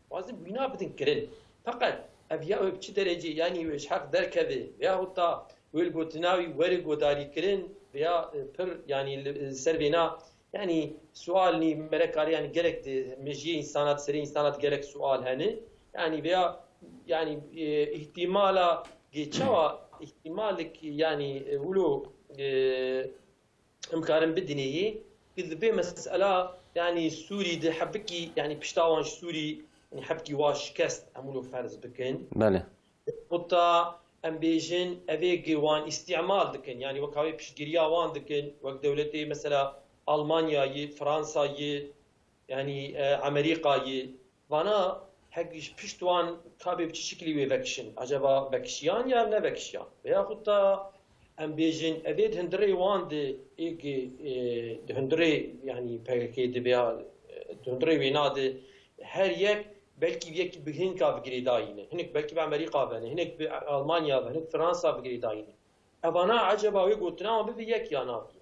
Dixwazin wîna bidin kirin. Feqet ev ya wê bi çi derecê, yanî wê ji heq derkeve, veyahut da wê li gotina wî were guhdarîkirin, veya, e, pir, yanî li, li ser vêna, yanî sual nî mere karê, yanî gelek di mejiyê însana, di serê însana di gelek sual hene. Yanî veya, yanî, e, îhtîmala gê çawa îhtîmalik, yanî, e, wilo, e, em karin bidinê yê, ki di vê mesela, yanî Sûrî di hebikî, yanî pişta wan ji Sûrî, yanî hebikî wa şikest, em wilo ferz bikin. Belê. Heta em bêjin, ev ê gi wan îstîmal dikin, yanî wek havê piştgiriya wan dikin, wek dewletê mesela Almanyayê, Fransayê, yanî, e, Amerîkayê. Vana hek ji pişt wan kabê bi çi şiklî wê vekişin? Acaba vekişiyan ya ne vekişiyan? Veyahut da em bêjin, ev ê di hundirê wan de ê gi, e, di hundirê, yanî P K K de veya, e, di hundirê wêna de her yek belkî yekî bi hinka bi girêdayî ne. Hinek belkî bi Amerîka ve ne, hinek bi Almanya ve, hinek Fransa bi girêdayî ne. Evana acaba wê gotina wan bibe yek ya nabe?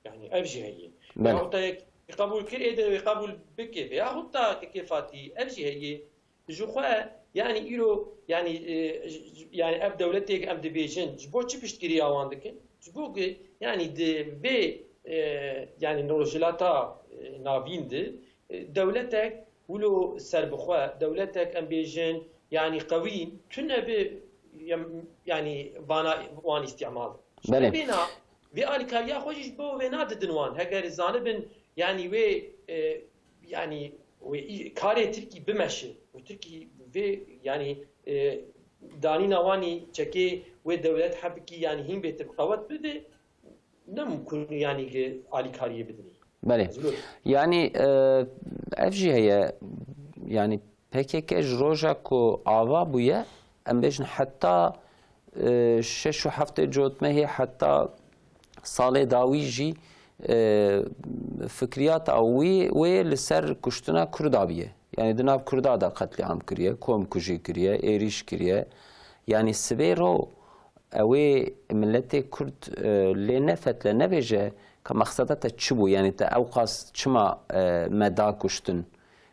Yanî ev jî heye. Belê. Yahut da yek qebûl kir, ê de wê qebûl bike. Veyahut da kekê Fatî, ev jî heye. Ji xwe, yanî îro, yanî, e, j-, j-, yanî ev dewletê em dibêjin, ji bo çi piştgiriya wan dikin? Ji bo ku, yanî di vê, e, yanî Rojhilata, e, Navîn de, e, dewletek wilo serbixwe, dewletek em bêjin, yanî qewî, tune bi, yem-, yanî vana wan îstîmal. Ji Belê. Vêna, vê alîkariya xwe jî ji bo vêna didin wan. Heger zanibin, yanî wê, e, yanî wê î-, karê Tirkî bimeşe. Û Tirkî vê, yanî, e, danîna wanî çekê wê dewlet hebikî, yanî hîn bêtir qewet bibe, ne mumkun, yanî ki alîkariyê bidinî. Belê. Zilot. Yanî, e, ev jî heye, yanî P K K ji roja ku ava bûye, em bêjin heta, e, şeş û heftê cotmehê, heta salê dawî jî, e, fikriyata wî, wê li ser kuştina Kurda biye. Yanî di nav Kurda de qetlîam kiriye, komkujî kiriye, êrîş kiriye. Yanî sibê ro ew ê miletê Kurd, e, lê nefetle nebêje ka mexseda te çi bû? Yanî te ewqas çima, e, me da kuştin?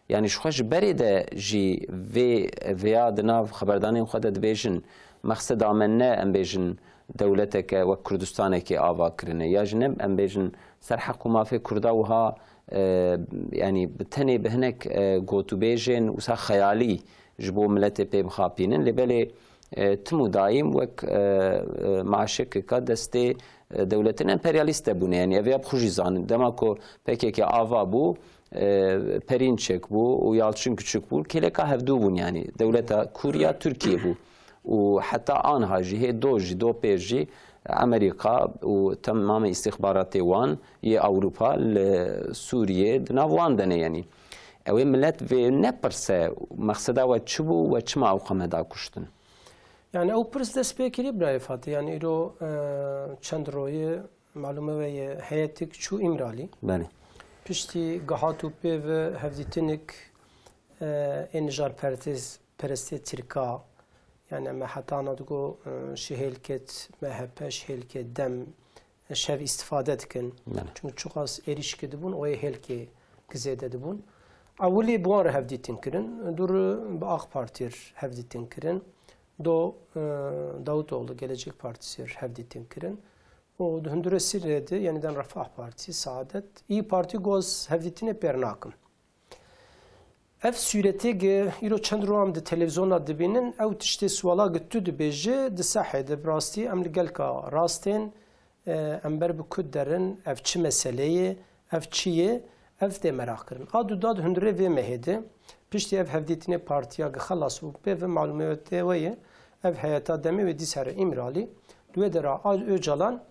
Yanî ji xwe ji berê de jî vê, vêya di nav xeberdanên xwe de dibêjin, mexseda me ne, em bêjin, dewleteke wek Kurdistanekê ava kirine, ya jî ne, em bêjin, ser heq û mafê Kurda wiha, e, yanî bi tenê bi hinek, e, gotûbêjên wisa xeyalî ji bo miletê pê bixapînin. Lê belê, e, tim û daîm wek, e, e, maşekeka destê, e, dewletên emperyalîst de bûne. Yanî ev ya bi xwe jî zanin. Dema ku P K K ava bû, e, Perînçek bû û Yalçın Küçük bû, kêleka hevdû bûn, yanî dewleta Kûr ya Tirkiye bû. Û heta anha jî, hê do jî, do pêr jî Amerîka û temamê îstîxbaratê wan yê Ewropa li Sûriyê di nav wan de ne, yanî. Ew ê milet vê nepirse, mexseda we çi bû, we çima ew qame da kuştin? Yani ew pirs dest pê kirî birayê Fatih. Yani îro, e, çend royê malûme we yê heyetik çû Îmralî. Belê. Piştî gihat û pê ve hevdîtinik, e, ê nijarperestê Tirka, yani me heta ana digo, e, şi hêlkêt M H P, şi hêlkê dem, e, şev îstifade dikin. Belê. Çünkü çiqas êrîş ki dibûn, o yê hêlkê ki zêde dibûn. Ewilî bi wan re hevdîtin kirin, dûr bi AK Partî re hevdîtin kirin. Do, e, Davutoğlu, Gelecek Partisi re hevdîtin kirin. Û di hundirê sîrê de yeniden Refah Partisi, Saadet, İYİ Parti goz hevdîtinê pêr nakim. Ev sûretê ge îro çend ro em di televîzyona dibînin, ew tiştê suala ge tu dibêje, di sehê de bi rastî em li gelka rastên, e, em ber bi ku derin, ev çi meseleyê, ev çi yê, ev tê meraq kirin. A du da di hundirê vê mehê de, piştî ev hevdîtinê partiya ge xelas bû, pê ve malûmê we tê we ye, ev heyeta demê wê dîs here Îmralî, li wê dera a Ocalan,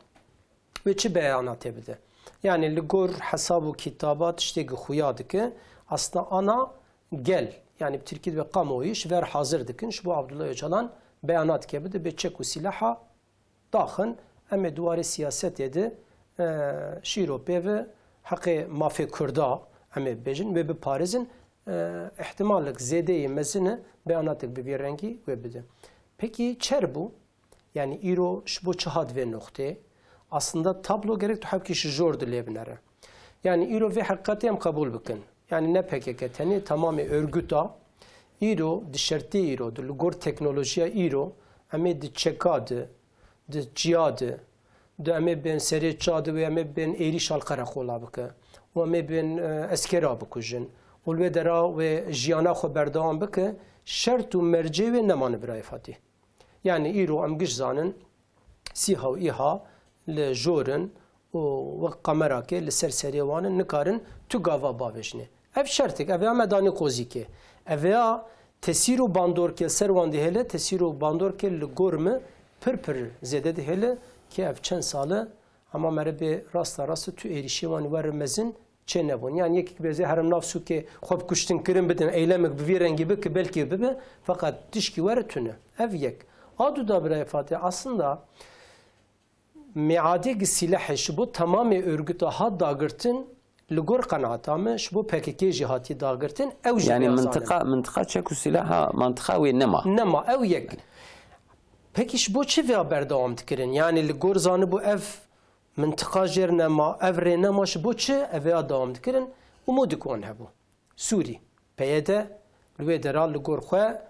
wê çi beyanatê bide? Yani li gor hesab û kitaba tiştê gi xuya dike, aslında ana gel, yani bi tirkî dibe kamuoyu ji ver hazir dikin, ji bo Abdullah Ocalan beyanatke bide, bê çek û silaha daxin, em ê di warê siyasetê de, e, şîro pê ve heqê mafê Kurda, em ê bibêjin, wê biparêzin, e, ihtimalek zêdeyê mezin e beyanatek bi vî rengî wê bide. Pekî çer bû? Yani îro ji bo çi hat vê noqtê? Aslında tablo gerek tu hevkî ji jor de lê binere. Yani îro vê heqîqetê em qebûl bikin. Yani ne P K K tenê, tamamê örgüta îro, di şertê îro de, li gor teknolojiya îro, em ê di çeka de, di çiya de, di em ê bên serê ça de wê em ê bên êrîşa li qereqola bike. Û em ê bên, e, eskera bikujin. Û li wê dera wê jiyana xwe berdewam bike, şert û mercê wê nemane birayê Fatî. Yani îro em giş zanin, SÎHA û ÎHA li jor in û wek kamerake li ser serê wan in, nikarin tu gava bavêjinê. Ev şertek, ev ya me danî qozîkê. Ev ya tesîr û bandorke ser wan dihêle, tesîr û bandorke li gor me pir pir zêde dihêle, ki ev çend sal e, hema mere bê rasta rast tu êrîşê wan were mezin çê nebûn. Yani yekek bêze herim nav sûkê xwe bi kuştin kirin bidin, eylemek bi vî rengî bike, belkî bibe, feqet tişkî were tune. Ev yek. A du da birayê Fatih, aslında miadê gi silahê ji bo tamamê örgüta hat dagirtin, li gor qenaeta me, ji bo P K K jî hatiye dagirtin, ew jî Yani vêya mintiqa, zanin. Mintiqa çek û silaha mintiqa wê nema. Nema, ew yek. Pekî ji bo çi vêya berdewam dikirin? Yani li gor zanibû ev mintiqa jêr nema, ev rê nema, ji bo çi ev vêya dewam dikirin? Umûdik wan hebû. Sûrî, P Y D, li wê dera li gor xwe,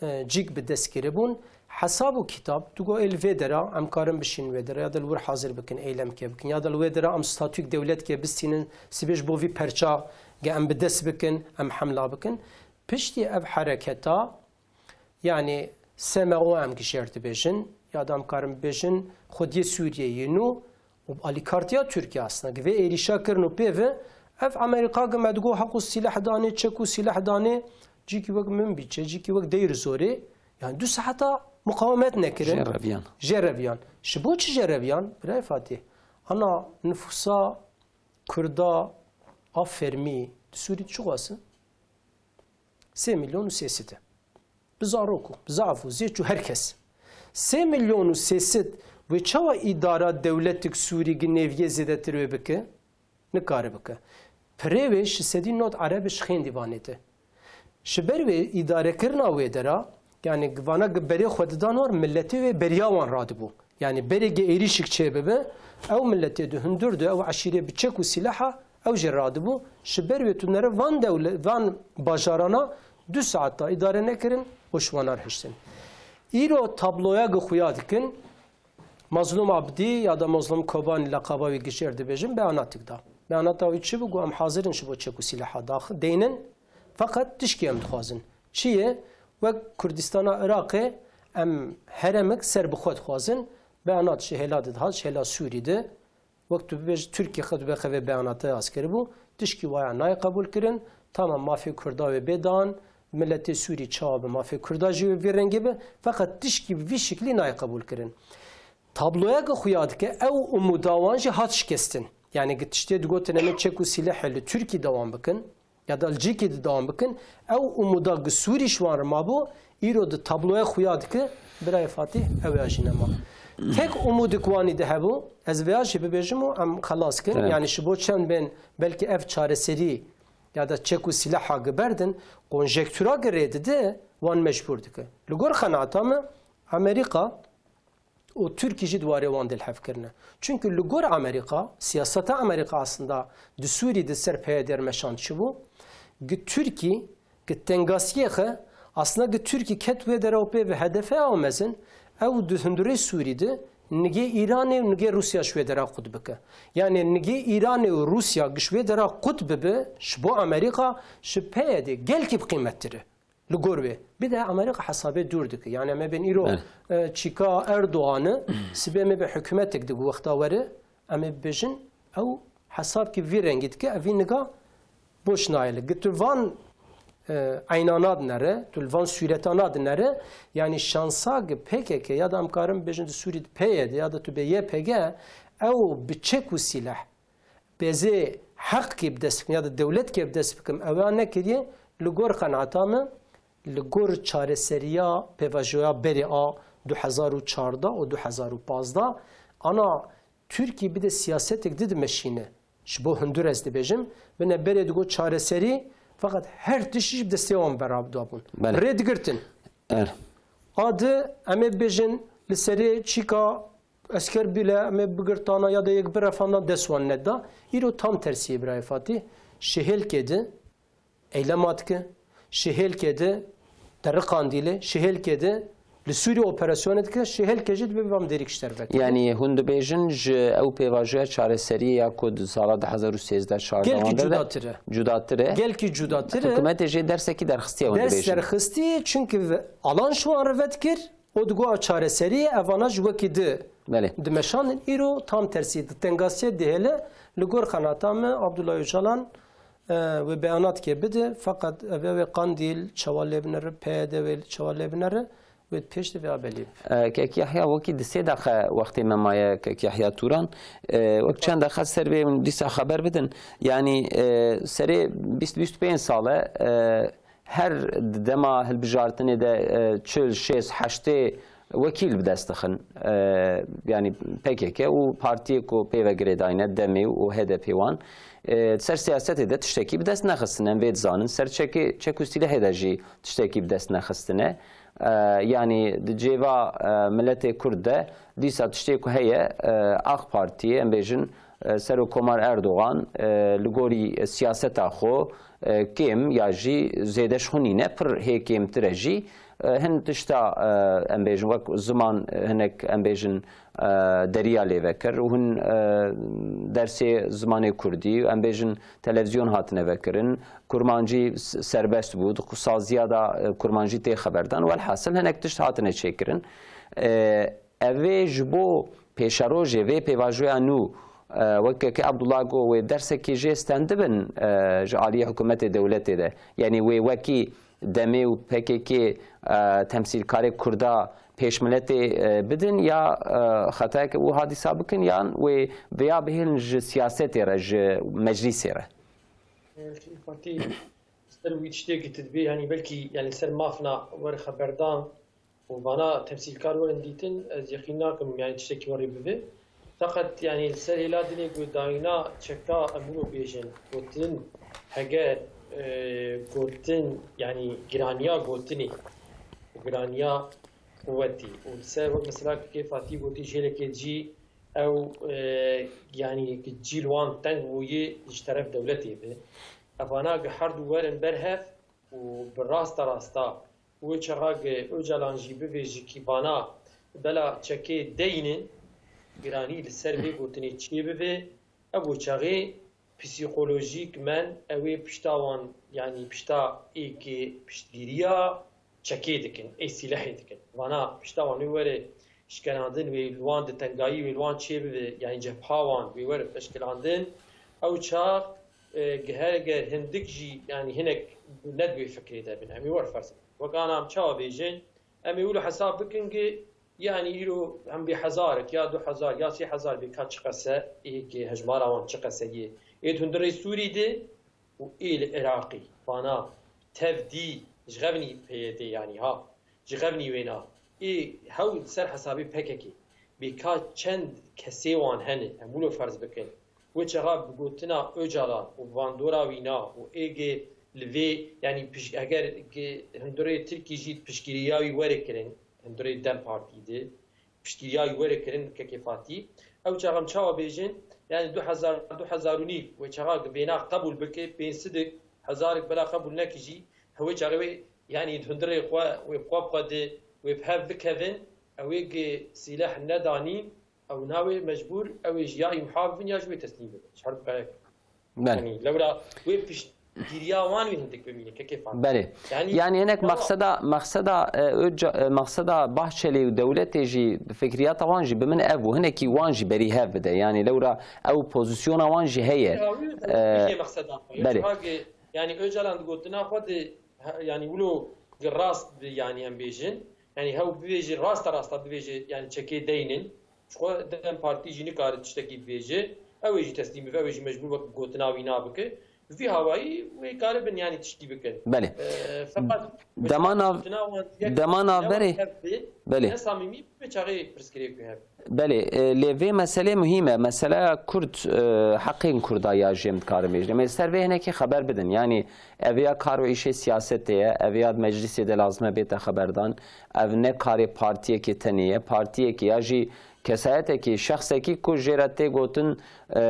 e, cîk bi dest kiribûn. Hesab û kitab, tu got ê li vê dera, em karin bişînin wê dera, ya da li wir hazir bikin, eylemke bikin, ya da li wê dera em statûyek dewletke bistînin, sibê ji bo vî perça ge em bi dest bikin, em hemla bikin. Piştî ev hereketa, yani S M O em gişer dibêjin, ya da em karin bibêjin, xwediyê Sûriyeyê nû, û bi alîkartiya Tirkiye aslında, gi vê êrîşa kirin û pê ve, ev Amerîka gi me digo heq û sîleh danê, çek û sîleh danê, cîkî wek Minbîçê, cîkî wek Deyr Zorê, yani du saeta muqawemet nekirin. Jê reviyan. Jê reviyan. Ji bo çi jê reviyan? Birayê Fatih, ana nifûsa Kurda a fermî di Sûrî çi xwase? Sê milyon û sê sed e. Bi zarok û, bi zaf û zêç û her kes. Sê milyon û sê sed wê çawa îdara dewletik Sûrî gi nêviyê zêdetir wê bike? Nikare bike. Pirê wê ji sedî nod Ereb ji xêndî vanê te. Ji ber wê îdarekirina wê dera, yani vana gi berê xwe didan war, miletê wê beriya wan radibû. Yani berê ge êrîşik çêbibe, ew miletê di hundir de, ew eşîrê bi çek û sîleha, ew jê radibû. Ji ber wê tu nere van dewle-, van bajarana du saeta îdare nekirin û ji wana re hiştin. Îro tabloya ge xuya dikin, Mazlûm Abdî ya da Mazlûm Kobanî leqaba wî gişêr dibêjin, beyanatîk da. Beyanata wî çi bû? Got, em hazir in ji bo çek û sîleha dax-, deynin, feqet tişkî em dixwazin. Çi ye? Wek Kurdistana Iraqê em herêmek serbixwe dixwazin. Beyanat ji hêla de dihat, ji hêla Sûrî de. Wek tu bibêjî Tirkî xwe dibe xevê beyanatê askerî bû, tişkî waya nayê qebûl kirin. Tamam, mafê Kurda wê bê dan, miletê Sûrî çawa bi mafê Kurda jî wê vî rengê be, feqet tişkî bi vî şiklî nayê qebûl kirin. Tabloya ge xuya dike, ew umûda wan jî hat şikestin. Yani gi tiştê digotin em ê çek û sîlehê li Tirkî dewam bikin. ya da li cîkî di dewam bikin, ew umuda gi Sûrî ji wan re mabû, îro di tabloya xuya dike, birayê Fatîh, ew ya jî nema. Tek umudik wanî de hebû, ez vêya jî bibêjim û em xelas kin. Evet. Yani ji bo çend bên belkî ev çareserî ya da çek û sîlaha gi berdin, konjektûra gi rê dide, wan mecbûr dike. Li gor qenaeta min, Amerîka û Tirkî jî di warê wan de li hev kirine. Çunku li gor Amerîka, siyaseta Amerîka aslında di Sûrî di ser P Y D re meşand çi bû? Gi Tirkî, gi tengasiyê xe, aslında gi Tirkî ket wê dera û pê ve hedefe ew mezin, ew di hundirê Sûrî de nigê Îranê û nigê Rûsya ji wê dera qut bike. Yani nigê Îranê û Rûsya gi ji wê dera qut bibe, ji bo Amerîka, ji P Y D gelkî bi qîmettir e. Li gor wê. Bir de Amerîka hesabê dûr dike. Yani em ê bên îro, Evet. e, çîka Erdogan e, sibê em ê bê hikûmetek di wexta were, em ê bibêjin, ew hesabkî vî rengî dike, ev vî niga boş nayê li. Gi tu van, e, eynana dinere, tu li van sûretana dinere, yani şansa gi P K K ya da em karin bibêjin di Sûrî di P Y D ya da tu bê Y P G, ew bi çek û sîleh, Bêzê heqkê bi dest bikim ya da dewletkê bi dest bikim, ew ya nekiriye, li gor qenaeta min, li gor çareseriya pêvajoya berê a du hezar û çardeh û du hezar û pazdeh, ana Tirkî bide siyasetek di dimeşîne. Ji bo hundir ez dibêjim, bine berê digo çareserî, feqet her tişt jî bi destê wan bera dabûn. Belê. Rê digirtin. Er. A di, em ê bibêjin, li serê çîka esker bile, em ê bigirtana ya da yek birefanda dest wan neda. Îro tam tersiyê birayê Fatîh. Şihêlkê di eylema dike. Şihêlkê di deri Qandîlê. Şihêlkê di li Sûrî operasyonê dike. Şihêlkê jî dibe vam derîk ji derve kiriye. Yani hûn dibêjin ji ew pêvajoya çareseriyê ya ku di sala du hezar û sêzdeh çardeh Gelkî wan de de cudatir e. Cudatir e. Gelkî cudatir e. Hikûmetê jê dersekî derxistiye hûn Ders dibêjin. derxistî, çunki ve-, alan ji wan re vedikir. O digo a çareserî, evana ji wekî di Belê. dimeşandin. Îro tam tersî di tengasiyê dihêle. Li gor qenata me Abdullah Ocalan, e, wê beyanat kê bide, feqet ev wê Qandîl çawa lê binere, P Y D wê çawa lê binere, wê pêş de vê belî bibe. E, Kek Yahya, wekî di sê deqe wextê me maye, Kek Yahya Turan. E, wek çend deqe ser vê hûn dîsa xeber bidin. Yani, e, serê bîst bîst û pênc sale, e, Her di dema hilbijartinê de, e, çil, şêst, heştê wekîl bi dest dixin. E, yanî P K K û partiyê ku pê ve girêdayî ne, demê û H D P wan, e, ser siyasetê de tiştekî bi dest nexistine. Em vê dizanin. Ser çekê, çek û sîlehê de jî tiştekî bi dest nexistine. E, yanî di cêva, e, miletê Kurd de dîsa tiştê ku heye, e, AK Partiyê, em bêjin, e, Serokkomar Erdogan, e, li gorî siyaseta xwe, e, kêm ya jî zêde ji xwe nîne, pir hê kêmtir e jî. E, hin tişta, e, em bêjin, wek ziman, e, hinek, em bêjin, e, deriya lê vekir û hin, e, dersê zimanê kurdî, em bêjin, televizyon hatine vekirin, kurmancî s-, serbest bû, di saziya de, e, kurmancî tê xeberdan. Welhasil hinek tişt hatine çêkirin. E, Ev ê ji bo pêşerojê vê pêvajoya nû, e, weke ke Abdullah got, wê dersekê jê stendibin, e, ji aliyê hikûmetê dewletê de. Yanî wê wekî demê û P K K, e, temsîlkarê Kurda pêşmiletê, e, bidin ya, e, xetayeke wiha dîsa bikin, yan wê vêya bihêlin ji siyasetê re, ji meclîsê re? Partî ser wî tiştê ki tu dibê, yanî belkî, yanî ser mafna were xeberdan, û vana temsîlkar werin dîtin, ez yeqîn nakim, yanî tiştekî werê bibe. Feqet, yanî li ser hêla dinê ku dayîna çeka em wilo bêjin, gotin, heger, e, gotin, yanî giraniya gotinê û giraniya quwetî û li ser wek mesela kê Fatî gotî jêlekê jî ew, e, yanî cî li wan teng bûyî ji teref dewletê bi. Evana gi her du werin ber hev û bi rasta rasta wê çaxa gi Ocalan jî bivê ji kî vana bela çekê deynin, giranî li ser vê gotinê çê bibe, ev û çaxê psîkolojîk men ew ê pişta wan, yanî pişta êkê piştgiriya çekê dikin, ê sîlehê dikin. Vana pişta wan wê were şikenandin, wê li wan di tengayî wê li wan çê bibe, yanî cepha wan wê were eşkilandin. Ew çax, e, heger hindik jî, yanî hinek ne di wê fikrê de bin. Em ê were ferz bikin. Wek ana em çawa bêjin, em ê wilo hesab bikin ki, yanî îro em bê hezarek ya du hezar ya sê hezar bê ka çiqas e, ê ki hejmara wan çiqas e yê. Ê di hundirê Sûrî de, ê li Iraqê vana tev dî ji xevnî P Y D yanî ha, ji xevnî wêna ê hew li ser hesabê P K K bê ka çend kesê wan hene, em wilo ferz bikin. Wê çaxa bi gotina Ocalan û bandora wîna û ê gê li vê, yanî piş-, eger gê hundirê Tirkî jî piştgiriya wî were kirin, hundirê DEM Partî di, piştgiriya wî were kirin P K K Partî. Ew çaxa em çawa bêjin, yanî du hezar, du hezar û nîv wê çaxa vêna qebûl bike, pênc sed û hezar bela qebûl neke jî, hewê çaxê wê, yanî hundirê xwe wê xwe xwe di wê bi hev bikevin, ew ê gê sîleh nedanî, ew nabê mecbûr, ew ê ji ya îmha bibin ya ji wê teslîm bibin. Ji her du perek. Belê. Yanî lewra wê piştgiriya wan wê hindik bimîne, P K K Partî. Belê. Yanî, Yanî hinek lewra mexseda, mexseda, e, Oca-, e, mexseda Bahçelî û dewletê jî, fikriyata wan jî bi min ev bû. Hinekî wan jî berî hev bide. Yanî lewra ew pozisyona wan jî heye. Ya, wî E, jî mexseda xwe. Belê. Çaxê, yanî Ocalan di gotina xwe de, he, yanî wilo rast bi, yanî em bêjin. Yanî hew bibêje, rasta rasta bibêje, yanî çekê deynin. Ji xwe DEM Partî jî nikare tiştekî bibêje. Ew ê jî teslîm bibe, ew ê jî mecbûr wek gotina wî nabike. Bi vî hawayî wê karibin, yanî tiştî bikin. Belê. E, feqet Dema nav-, gotina wan yek dema ne navberê. Hev be, Belê. ne samîmî be, çaxê pirsgirêk wê hev. Belê, e, lê vê meselê muhîm e. Meseleya Kurd, e, heqên Kurda ya jê em dikarin bêjin. Em ê ser vê hinekî xeber bidin. Yanî ev ya kar û îşê siyasetê ye, ev ya di meclîsê de lazim e bête xeberdan. Ev ne karê partiyekê tenê ye. Partiyekê ya jî kesayetekî, şexsekî ku jê re tê gotin, e, e,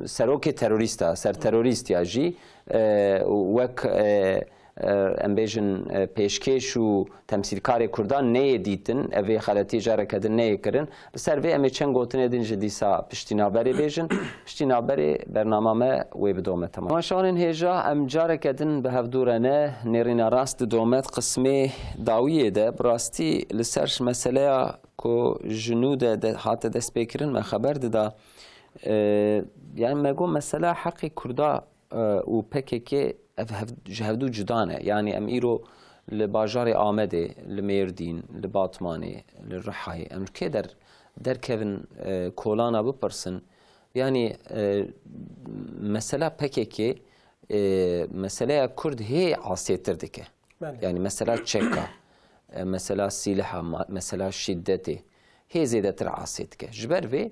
serokê terorîst e, ser terorîst ya jî, e, wek, e, e, em bêjin, e, pêşkêş û temsîlkarê Kurdan neyê dîtin, ev ê xeletî careke din neyê kirin. Li ser vê em ê çend gotinê din ji dîsa piştî navberê bêjin. Piştî navberê bernama me wê bidome, temam. Temaşevanên hêja, em careke din bi hev dû re ne. Nêrîna rast didome di qismê dawiyê de. Bi rastî li ser meseleya ku ji nû de, de hate destpêkirin me xeber dida. E, yani me got mesela heqê Kurda e, û P K K ev hev-, ji hevdû cuda ne. Yanî em îro li bajarê Amedê, li Mêrdîn, li Batmanê, li Rihayê, em ji kê der-, derkevin, e, kolana bipirsin? Yanî, e, mesela P K K, e, meseleya Kurd hê asêtir dike. Belê. Yanî mesela çeka, e, mesela sîleha, ma-, mesela şîdetê hê zêdetir asê dike. Ji ber vê,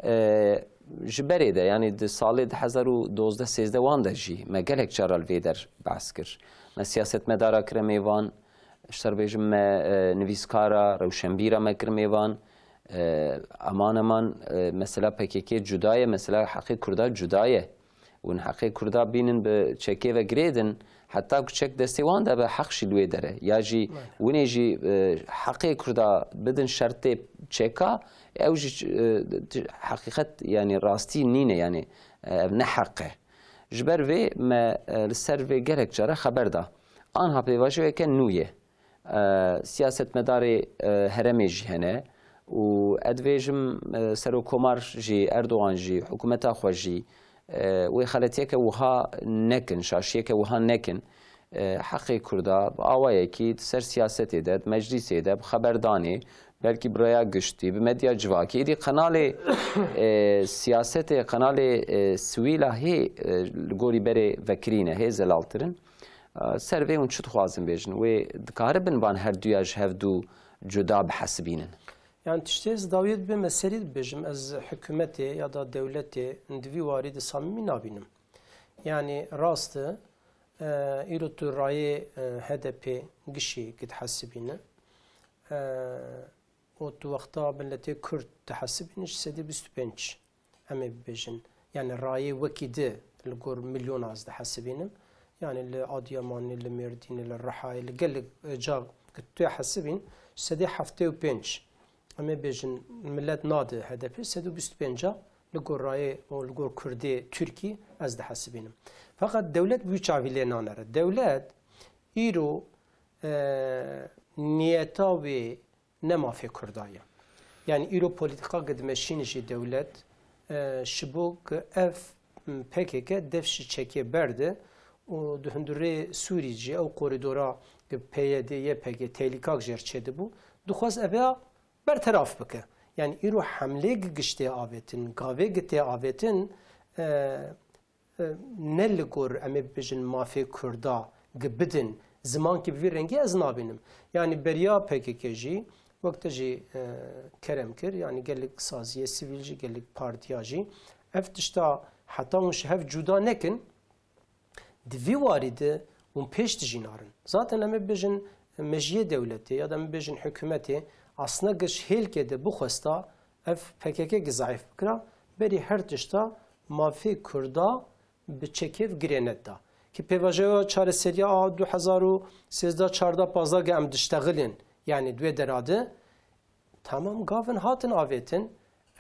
e, ji berê de, yanî di salê du hezar û dozdeh sêzdeh wan de jî me gelek cara li vê der behs kir. Me siyasetmedara kire mêvan, ji te re bêjim me, e, nivîskara, rewşenbîra me kir mêvan. E, eman eman, e, mesela P K K cuda ye, mesela heqê Kurda cuda ye. Hûn heqê Kurda bînin bi çekê ve girêdin, heta ku çek destê wan de be, heq jî li wê der e. Ya jî Belê. hûn ê jî, e, heqê Kurda bidin şertê çeka, ew jî, e, heqîqet, yanî rastî nîne, yanî, e, ev ne heq e. Ji ber vê me, e, li ser vê gelek cara xeber da. Anha pêvajoyeke nû ye. E, siyasetmedarê, e, herêmê jî hene û ez dibêjim, e, Serokomar jî, Erdogan jî, hikûmeta xwe jî, e, wê xeletiyeke wiha nekin, şaşiyeke wiha nekin. E, heqê Kurda bi awayekî di ser siyasetê de, di meclîsê de, bi xeberdanê, belkî bi rêya giştî, bi medya civakî, êdî qenalê, e, siyasetê, qenalê, e, sivîla hê, e, li gorî berê vekirî ne, hê zelaltir in. Ser vê hûn çi dixwazin bêjin? Wê dikaribin van her duya ji hev du cuda bihesibînin? Yani tiştê ez dawiyê dibê me serî dibêjim, ez hikûmetê ya da dewletê di vî warî de samîmî nabînim. Yani rast e, e, îro tu rayê, e, H D P gişî dihesibîne. E, û tu wexta miletê Kurd dihesibînin ji sedî bîst û pênc, em ê bibêjin. Yani rayê wekî di li gor milyona ez dihesibînim. Yani li Adiyamanê, li Mêrdînê, li Rihayê, li gelek, e, ca ku tu hesibîn, ji sedî heftê û pênc, em ê bêjin, milet nade H D P, sedî bîst û pênc li gor rayê û li gor Kurdê Tirkî ez dihesibînim. Feqet dewlet bi wî çavî lê nanere. Dewlet îro, e, niyeta wê ne mafê Kurda ye. Yani îro polîtîka ku dimeşîne jî dewlet, e, ji bo ku ev P K K dev ji çekê berde û di hundirê Sûrî jî ew korîdora ku P Y D, Y P G tehlîkak jê re çêdibû, dixwest ev ya berteraf bike. Yani îro hemlê gi giştê avêtin, gavê gi tê avêtin, e, e, ne li gor, em ê bibêjin, mafê Kurda gi bidin, zimankî bi vî rengî ez nabînim. Yanî beriya P K K jî, wek te jî, e, kerem kir, yanî gelek saziyê sivîl jî, gelek partiya jî, ev tişta heta hûn ji hev cuda nekin, di vî warî de hûn pêş dijî narin. Zaten em ê bibêjin mejiyê dewletê ya da em ê bibêjin hikûmetê, aslında giş hêlkê de bixwesta ev P K K gi zeîf bikira, berî her tişta mafê Kurda bi çekêv girê nedida. Ki pêvajoya çareseriya a du hezar û sêzdeh çardeh pazda ge em diştexilin, yanî di wê dera de, tamam, gavin hatin avêtin,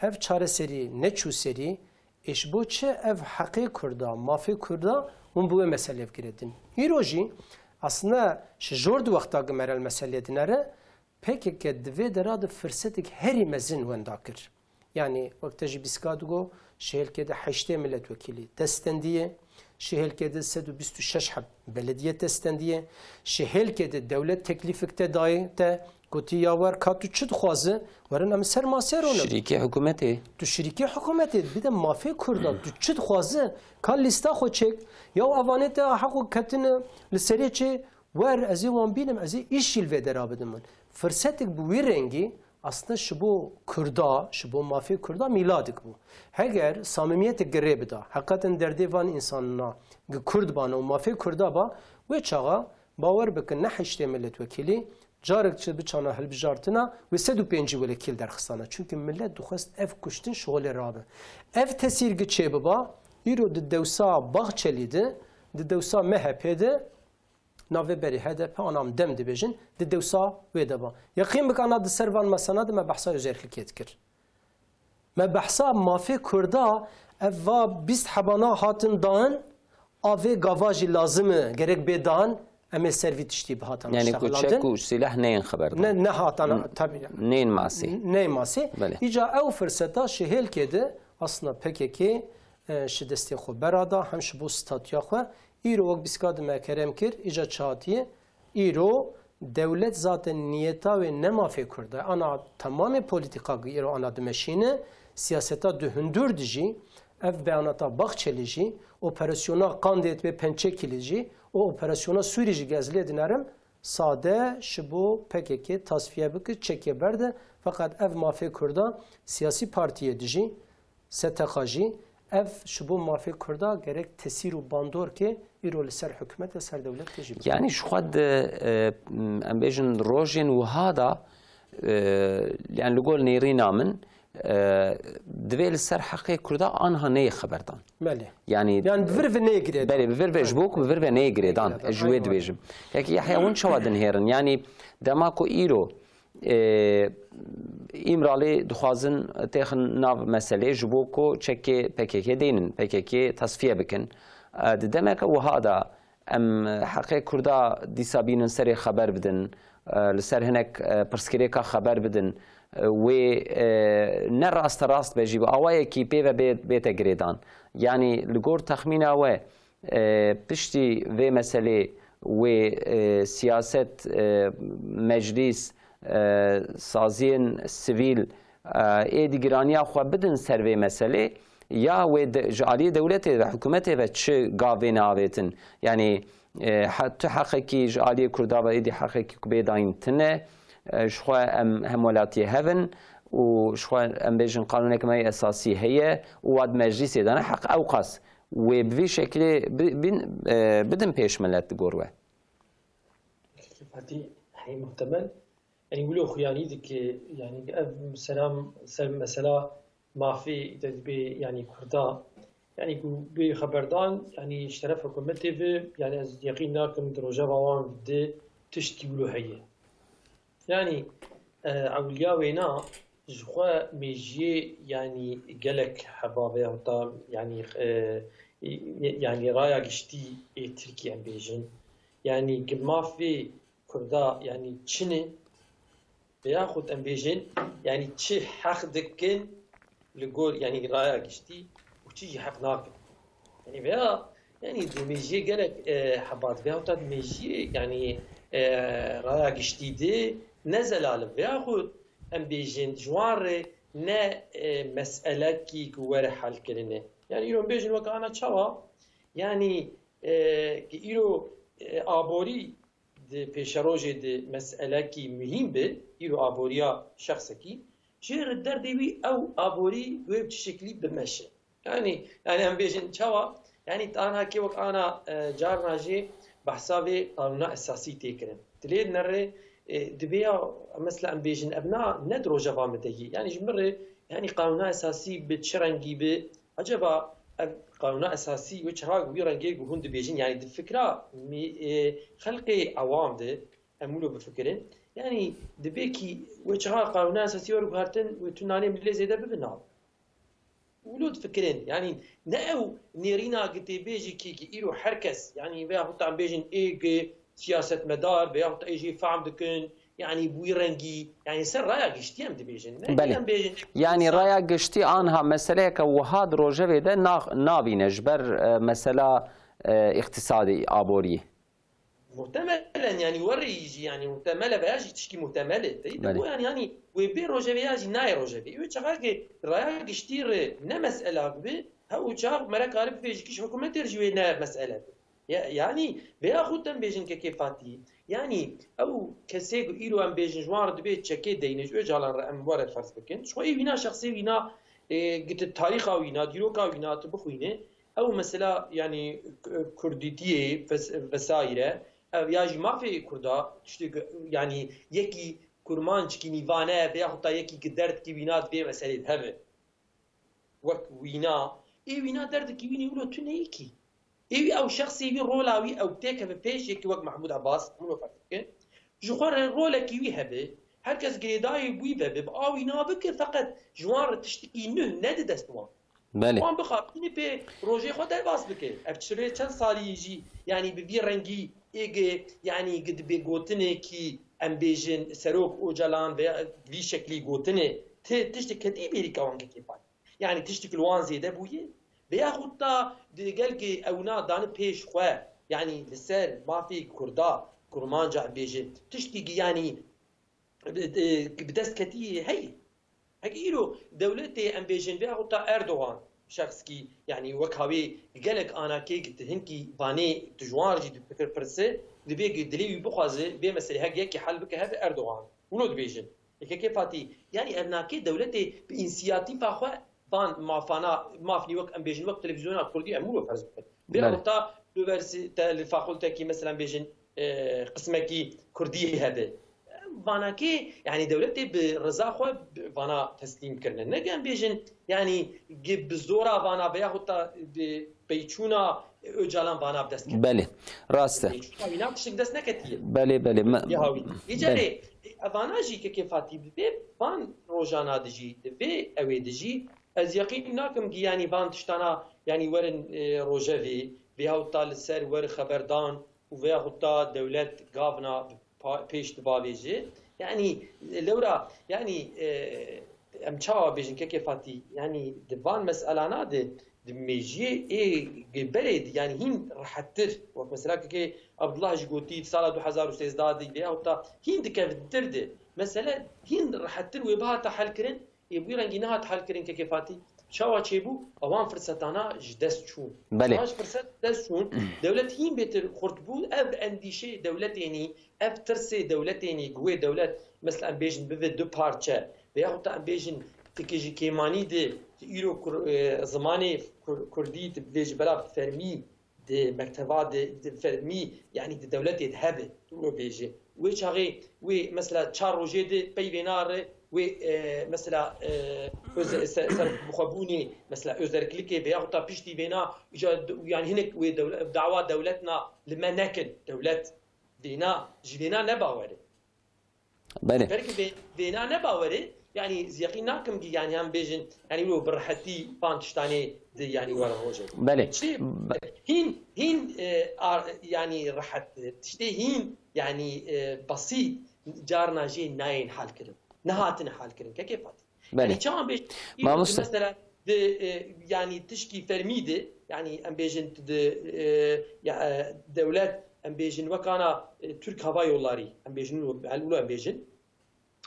ev çareserî neçû serî, ê ji bo çi ev heqê Kurda, mafê Kurda hûn bi wê meselê ve girêdin? Îro jî aslında ji jor di wexta ge me re li meselê dinere, P K K di vê dera de firsetek herî mezin wenda kir. Yanî wek te jî bîska digo, ji hêlkê de heştê milletvekîlî dest stendiye, ji hêlkê de sed û bîst û şeş heb belediye dest stendiye, ji hêlkê de dewlet teklîfek te dayê te, gotî ya wer ka tu çi dixwazi, werin em ser masê ronin. Şirîkê hikûmetê. Tu şirîkê hikûmetê, bir de mafê Kurda, tu çi dixwazi, ka lîsta xwe çêk, ya evanê te heqo ketine li serê çê, wer ez ê wan bînim, ez ê îş jî li vê dera bidim min. Firsetek bi wî rengî aslında ji bo Kurda, ji bo mafê Kurda mîladik bû. Heger samimiyetek girê bida, heqeten derdê van însana gi Kurd bana û mafê Kurda ba, wê çaxa bawer bikin ne heştê milletvekîlî, carek çi biçana hilbijartina, wê sed û pêncî welekîl derxistana. Çunkî millet dixwest ev kuştin şixulê rabe. Ev tesîr gi çê biba, îro di dewsa Bahçelî de, di dewsa M H P de, navê berî H D P anam dem dibêjin, di dewsa wê de ba. Yeqîn bik ana di ser van mesana de me behsa özellikê dikir. Me behsa mafê Kurda, ev va bîst hebana hatin dan, a vê gava jî lazim e, gerek bê dan, em ê ser vî tiştî bihatana Yani ku çek û silah neyên xeberdan. Ne, nehatana, tabii. Neyên masê. Neyên masê. Belê. Îca ew firseta ji hêlkê de aslında P K K, e, ji destê xwe berada, hem ji bo statûya xwe. Îro wek bîska de me kerem kir, îca çi hatiye? Îro dewlet zaten niyeta wê ne mafê Kurda. Ana temamê polîtîka ku îro ana dimeşîne, siyaseta di hundur de jî, ev beyanata Bahçelî jî, operasyona Qandê wê Pençekilî jî, û operasyona Sûrî jî ez lê dinerim, sade ji bo P K K tasfiye bike, çekê berde. Feqet ev mafê Kurda siyasî partiyê dijî, S T K jî, ev ji bo mafê Kurda gerek tesîr û bandorkê îro li ser hikûmetê, ser dewletê jî bike. Yani ji xwe di, e, em bêjin rojên wiha da, e, yani li gor nêrîna min, e, divê li ser heqê Kurda anha neyê xeberdan. Belê. Yani Yani bi vir ve neyê girêdan. Belê, bi vir ve ji bo ku bi vir ve neyê girêdan. Neyê girêdan. Ji wê Aynen. dibêjim. Peki Yahya hûn çawa dinhêrin? Yani dema ku îro Ê, Îmralî dixwazin têxin nav meselê ji bo ku çekê P K K deynin, P K K tasfiye bikin. Ê, di demeke wiha de em heqê Kurda dîsa bînin serê xeber bidin, ê, li ser hinek, ê, pirsgirêka xeber bidin, ê, wê, ê, ne raste rast be jî bi awayekî pê ve bê-, bête girêdan. Yanî li gor texmîna we, e, piştî vê meselê wê, e, siyaset, e, meclîs, e, saziyên sivîl, e, êdî giraniya xwe bidin ser vê meselê, ya wê de, ji aliyê dewletê ve, hikûmetê ve çi gavê neavêtin? Yanî, e, he-, tu heqekî ji aliyê Kurda ve êdî heqekî ku bê dayîn tune, e, ji xwe em hemwelatiyê hev in û ji xwe em bêjin qanûnek me yê esasî heye û wa di meclîsê de ne heq ewqas. Wê bi vî şekilê bi-, bin, e, bidin pêş milet li gor we? Fatî, hey muhtemel, yani wilo xuyanî dike, yani ev selam, ser mesela mafî de dibê, yani Kurda, yani ku bê xeberdan, yani ji teref hikûmetê ve, yani ez yeqîn nakim di rojeva wan de tiştî wilo heye. Yani, e, ewliya wêna ji xwe mêjiyê, yanî gelek heba veyahut da, yanî, e, yanî raya giştî ê Tirkî em bêjin. Yanî gi mafê Kurda, yanî çi ne? Veyahut em bêjin, yanî çi heq dikin li gor, yanî raya giştî û çi jî heq nakin. Yanî veya, yanî di mêjiyê gelek, e, hebat veya ta di mêjiyê, yanî, e, raya giştî de ne zelalin veya xwe em bêjin ji wan re ne, e, meselekî ku were helkirinê. Yani îro em bêjin weke ana çawa? Yani e, ki îro e, aborî di pêşerojê di meselekî muhîm bi, îro aboriya şexsekî, jê re derdê wî ew aborî wê bi çi şeklî bimeşe. Yani, yani em bêjin çawa? Yani ana kê wek ana e, carna jê behsa vê qanûna esasî tê kirin. Dilê nerê e, dibe ya mesela em bêjin ev na ne di rojeva me de yî. Yani ji min re yani qanûna esasî bi çi rengî bi, acaba ev qanûna esasî wê çaxa wî rengê ku hûn dibêjin, yani di fikra mî- e, xelkê ewam de em wilo bifikirin. Yani dibe kî wê çaxa qanûna esasî were guhertin wê tu nanê milê zêde bibe nav. Wilo difikirin. Yani ne ew nêrîna gi tê bêjî kî, kî îro her kes, yani veya hûta em bêjin ê gi siyasetmedar veya hûta ê jî fehm dikin, yani bi wî rengî, yani ser raya giştî em dibêjin. Ne Belê. Em bêjin Yani insan raya giştî anha meseleyeke wiha di rojevê de na- nabîne ji ber e, mesela e, îqtisadî, aborî. Muhtemelen yani werê jî yani muhtemele veya jî tişkî muhtemel e. Teyî de Belê. Bu yani yani wê bê rojevê ya jî nayê rojevê. Wê çaxa ki raya giştî re ne mesela bi, ha û çax mere karib vê ji kîş hikûmetê re jî wê ne mesele bi. Ya- Yani veya xût em bêjin kekê Fatî. Yani ew kesê ku îro em bêjin ji wan re dibê çekê deyne ji Ocalan re em were ferz bikin. Ji xwe ê wîna şexsê wîna e, giti tarîxa wîna, dîroka wîna tu bixwîne. Ew mesela yani k- kurdîtiyê ves- vesaire. Ev ya jî mafê kurda tiştê ku yani yekî kurmanckî nîvane veya heta yekî ki derdkî wîna di vê meselê de hebe. Wek wîna, ê wîna derdikî wî nî wilo tu neyîkî. Ê wî ew şexsê wî rola wî ew têkeve pêş yekî wek Mehmûd Abbas, hûn wek fehm dikin. Ji xwe re rolekî wî hebe, her kes girêdayî wî vebe, bi a wîna bike, feqet ji wan re tiştikî nuh nedi dest wan. Belê. Wan bixapîne pê rojê xwe derbas bike. Ev çirê çend salî jî, yanî bi vî rengî ê gi, yanî gi dibê gotinekî em bêjin Serok Ocalan veya vî şeklî gotinê, ti tiştek ketî bêrîka wan kekê Fatî. Yanî tiştek li wan zêde bûye. Veya xwe ta di gelkê ewna dane pêş xwe, yanî li ser mafê Kurda, Kurmanca em bêjin, tiştekî yanî bi, bi, bi dest ketî heye. Heke îro dewletê em bêjin vê axuta Erdogan şexskî, yanî wek hawê gelek anakê ki ti hinkî vanê tu ji wan re jî dipikir pirse, dibê ki dilê wî bixwaze vê meselê hek yekî hel bike hebe Erdogan. Wilo dibêjin. Yekekê Fatî, yanî ev nake dewletê bi însiyatîfa xwe van mafana, maf nî wek em bêjin wek televîzyona kurdî em wilo ferz bikin. Vê Belê. Axuta li universite, li fakultekî mesela em bêjin e, qismekî kurdî hebe. Vanakê, yanî dewletê bi riza xwe bi vana teslîm kirine. Ne em bêjin, yanî gi bi zora vana veya hûta bi peyçûna Ocalan vana bi dest kete. Belê, rast e. Peyçûna wîna tiştek dest neketiye. Belê, belê. Me- Ya hawî. Îcarê, Belê. Evana jî kekê Fatî bi vê van rojana dijî, di vê ewê dijî, ez yeqîn nakim ki yanî van tiştana, yanî werin e, rojevê, vê hawta li ser wer xeberdan, û veya xwe ta dewlet gavna pa- pêş dibavêje. Yanî lewra, yanî e, em çawa bêjin kekê Fatî, yanî di van meselana de di mêjiyê ê berê de yanî hîn rehettir, wek mesela kekê Abdullah jî gotî di sala du hezar û sêzdeh de veya xwe ta hîn dikevtir de mesele hîn rehettir wê bihata helkirin. Ê wî rengî nehat helkirin kekê Fatî. Çawa çêbû? Ewan firsetana ji dest çûn. Belê. Çawa ji firset dest çûn? Dewlet hîn bêtir xurt bû. Ev endîşeyê dewletênî, ev tirsê dewletênî, ku wê dewlet, mesela em bêjin bive du parçe, veya xwe em bêjin tike ji kêmanî de, îro kur, e, zimanê kur, kurdî dibêje bela fermî, di mekteba de, di fermî, yanî di dewletê de hebe, tu wilo bêjî. Wê çaxê, wê mesela çar rojê de pey vêna re, wê, e, mesela, e, öz-, se-, serbixwebûnê, mesela özerklikê veya xwe ta piştî vêna, îca d-, yanî hinek wê dewle-, dawa dewletna li me nekin. Dewlet vêna, ji vêna ne bawer e. Belê. Belkî vê, vêna ne bawer e, yanî ez yeqîn nakim ki yanî em bêjin, yanî wilo bi rehetî van tiştanê di yanî were rojê. Belê. Tiştê hîn, hîn e, ar, yanî rehet, tiştê hîn yanî e, besît carna jê nayên halkirin. Nehatine halkirin. Kekê Fatî. Belê. Yanî çawan bêj, îro Mamoste. Mesela di, e, yanî tişkî fermî de, yanî em bêjin di, e, ya, e, dewlet, em bêjin wekana e, Türk Hava Yolları, em bêjin wilo, em bêjin.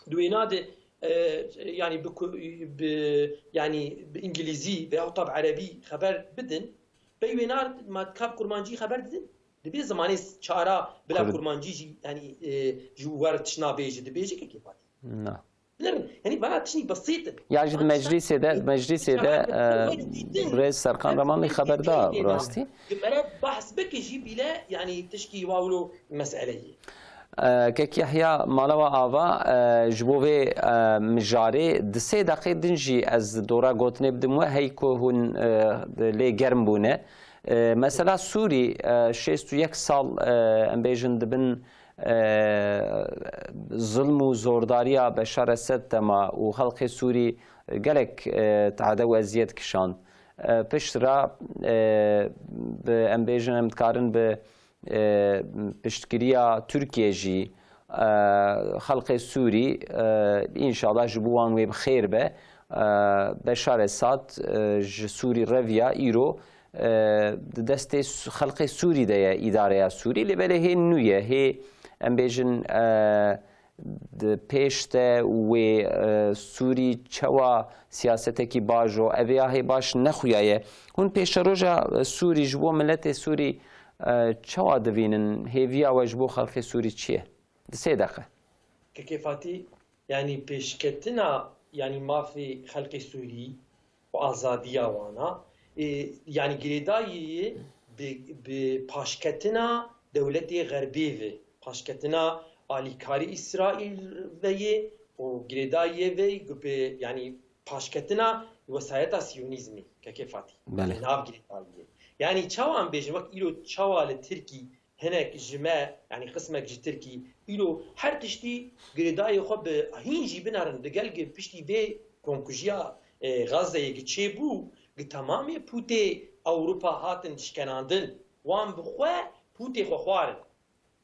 Di wêna de e, yanî bi ku-, bi, yanî bi îngilîzî veya hatta bi erebî xeber bidin, pey wê nar ma kav kurmancî xeber didin? Dibê zimanê çara bila Kurd. Kurmancî jî, yanî, e, ji wer tişna bêje, dibêje kekê Fatî. Na. Bilerin, yanî bana tiştî besît in. Ya jî di meclîsê de, meclîsê de, e, Birêz Serkan Ramanlî xeber da, rastî. Di mere bahs bike jî bîle, yanî tişkî wa wilo meseleyê. E, Kek Yahya, mala we ava, e, ji bo vê, e, mijarê di sê deqê din jî ez dora gotinê bidim we, hey ku hûn, e, lê germ bûne. E, mesela Sûrî, e, şêst û yek sal, e, em bêjin dibin, e, zilm û zordariya Beşar Esed dema û xelkê Sûrî gelek, e, teade û eziyet kişand. E, pişt re, e, bi, em bêjin, em dikarin bi e, piştgiriya Tirkiye jî, e, xelkê Sûrî, e, înşallah ji bo wan wê bi xêr be. E, Beşar Esad, e, ji Sûrî reviya, îro, e, di destê Su-, xelkê Sûrî de ye îdareya Sûrî. Lê belê hê nû ye, hê em bêjin, e, di pêş de wê, e, Sûrî çawa siyasetekî bajo, ev ya hê baş nexuyaye. Hûn pêşeroja, e, Sûrî ji bo miletê Sûrî, e, çawa divînin? Hêviya we ji bo xelkê Sûrî çi ye? Di sê deqe. Kekê Fatî, yanî pêşketina, yanî mafê xelkê Sûrî, û azadiya wan a. Ê, yanî girêdayî bi, bi paşketina dewletê Xerbê ve, paşketina alîkarî Îsraîl ve yê û girêdayî vê bi, yanî paşketina wesayeta Siyonîzmê, kekê Fatî. Belê. Nav girêdayî. Yanî çawa em bêjin, wek îro çawa li Tirkî hinek ji me, yanî qismek ji Tirkî, îro her tiştî girêdayê xwe bi hîn jî binerin, digel gi piştî vê komkujiya, e, Gazeyê gi çêbû, gi temamê pûtê Ewropa hatin dişkenandin, wan bi xwe pûtê xwe xwarin.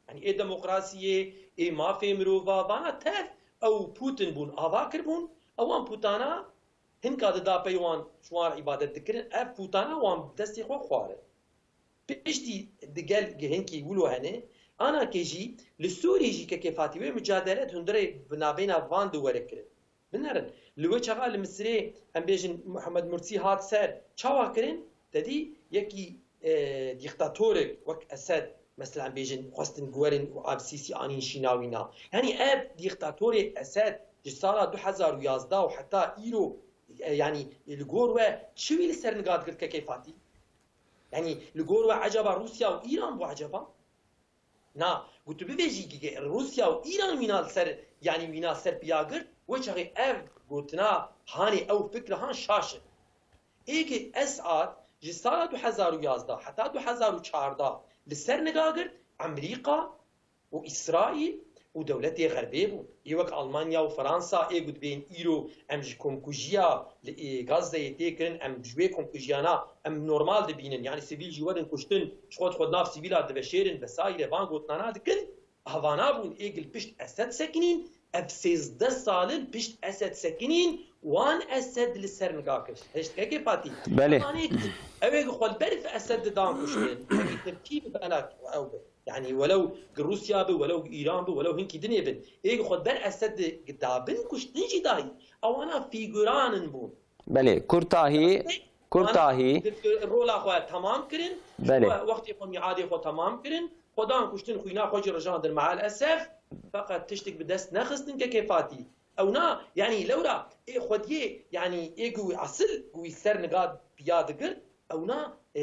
Yanî ê demokrasiyê, ê mafê mirova, vana tev ew pûtin bûn, ava kirbûn, ewan pûtana hinka dida pey wan, ji wan re îbadet dikirin, ev pûtana wan bi destê xwe xwarin. Piştî digel gihinkî wilo hene, anakê jî li Sûrî jî kekê Fatî wê mucadele di hundirê bi navbeyna van du were kirin. Binerin, li wê çaxa li Misirê em bêjin Muhammed Mursî hat ser, çawa kirin? Te dî yekî, e, dîktatorek wek Esed, mesela em bêjin xwestin guherin û Al-Sîsî anîn şîna wîna. Yanî ev dîktatorê Esed ji sala du hezar û yazdeh û heta îro, e, yanî li gor we çi wî li ser niga digirt kekê Fatî? Yanî li gor we ecaba Rûsya û Îran bû ecaba? Na, got tu bivêjî ki Rûsya û Îran wîna li ser, yanî wîna ser piya girt, wê çaxê ev gotina hanê ew fikra han şaş e. Ê ki Esad ji sala du hezar û yazdeh heta du hezar û çardeh li ser niga girt, Amerîka û Îsraîl û dewletê Xerbê bûn. Ê wek Almanya û Fransa ê got bên îro em ji komkujiya li, ê, Gazeyê tê kirin, em ji wê komkujiyana em normal dibînin. Yanî sivîl jî werin kuştin, ji xwe di xwe di nav sivîla diveşêrin vesaîre van gotinana dikin. Havana bûn ê gil pişt Esed sekinîn, ev sêzdeh sal in pişt Esed sekinîn, wan Esed li ser niga kir. Hişt kekê Fatî. Belê. Evanê ki, ew ê xwe li ber Esed didan kuştin. Ê Tirkî bi bela ew be. Yanî welew gi Rûsya bi, welew gi Îran bi, welew hinkî dinê bin. Ê gi xwe ber Esed di gi dabin kuştin jî dayî. Ewana fîguranin bûn. Belê, kurtahî, kurtahî. Rola xwe temam kirin. Belê. Xwe, wextê xwe, mîadê xwe temam kirin. Xwe dan kuştin, xwîna xwe jî rijandin meal esef. Feqet tiştik bi dest nexistin kekê Fatî. Ew na, yanî lewra, ê xwediyê, yanî ê ku wî esil, ku wî ser niga piya digirt, Ewna, e,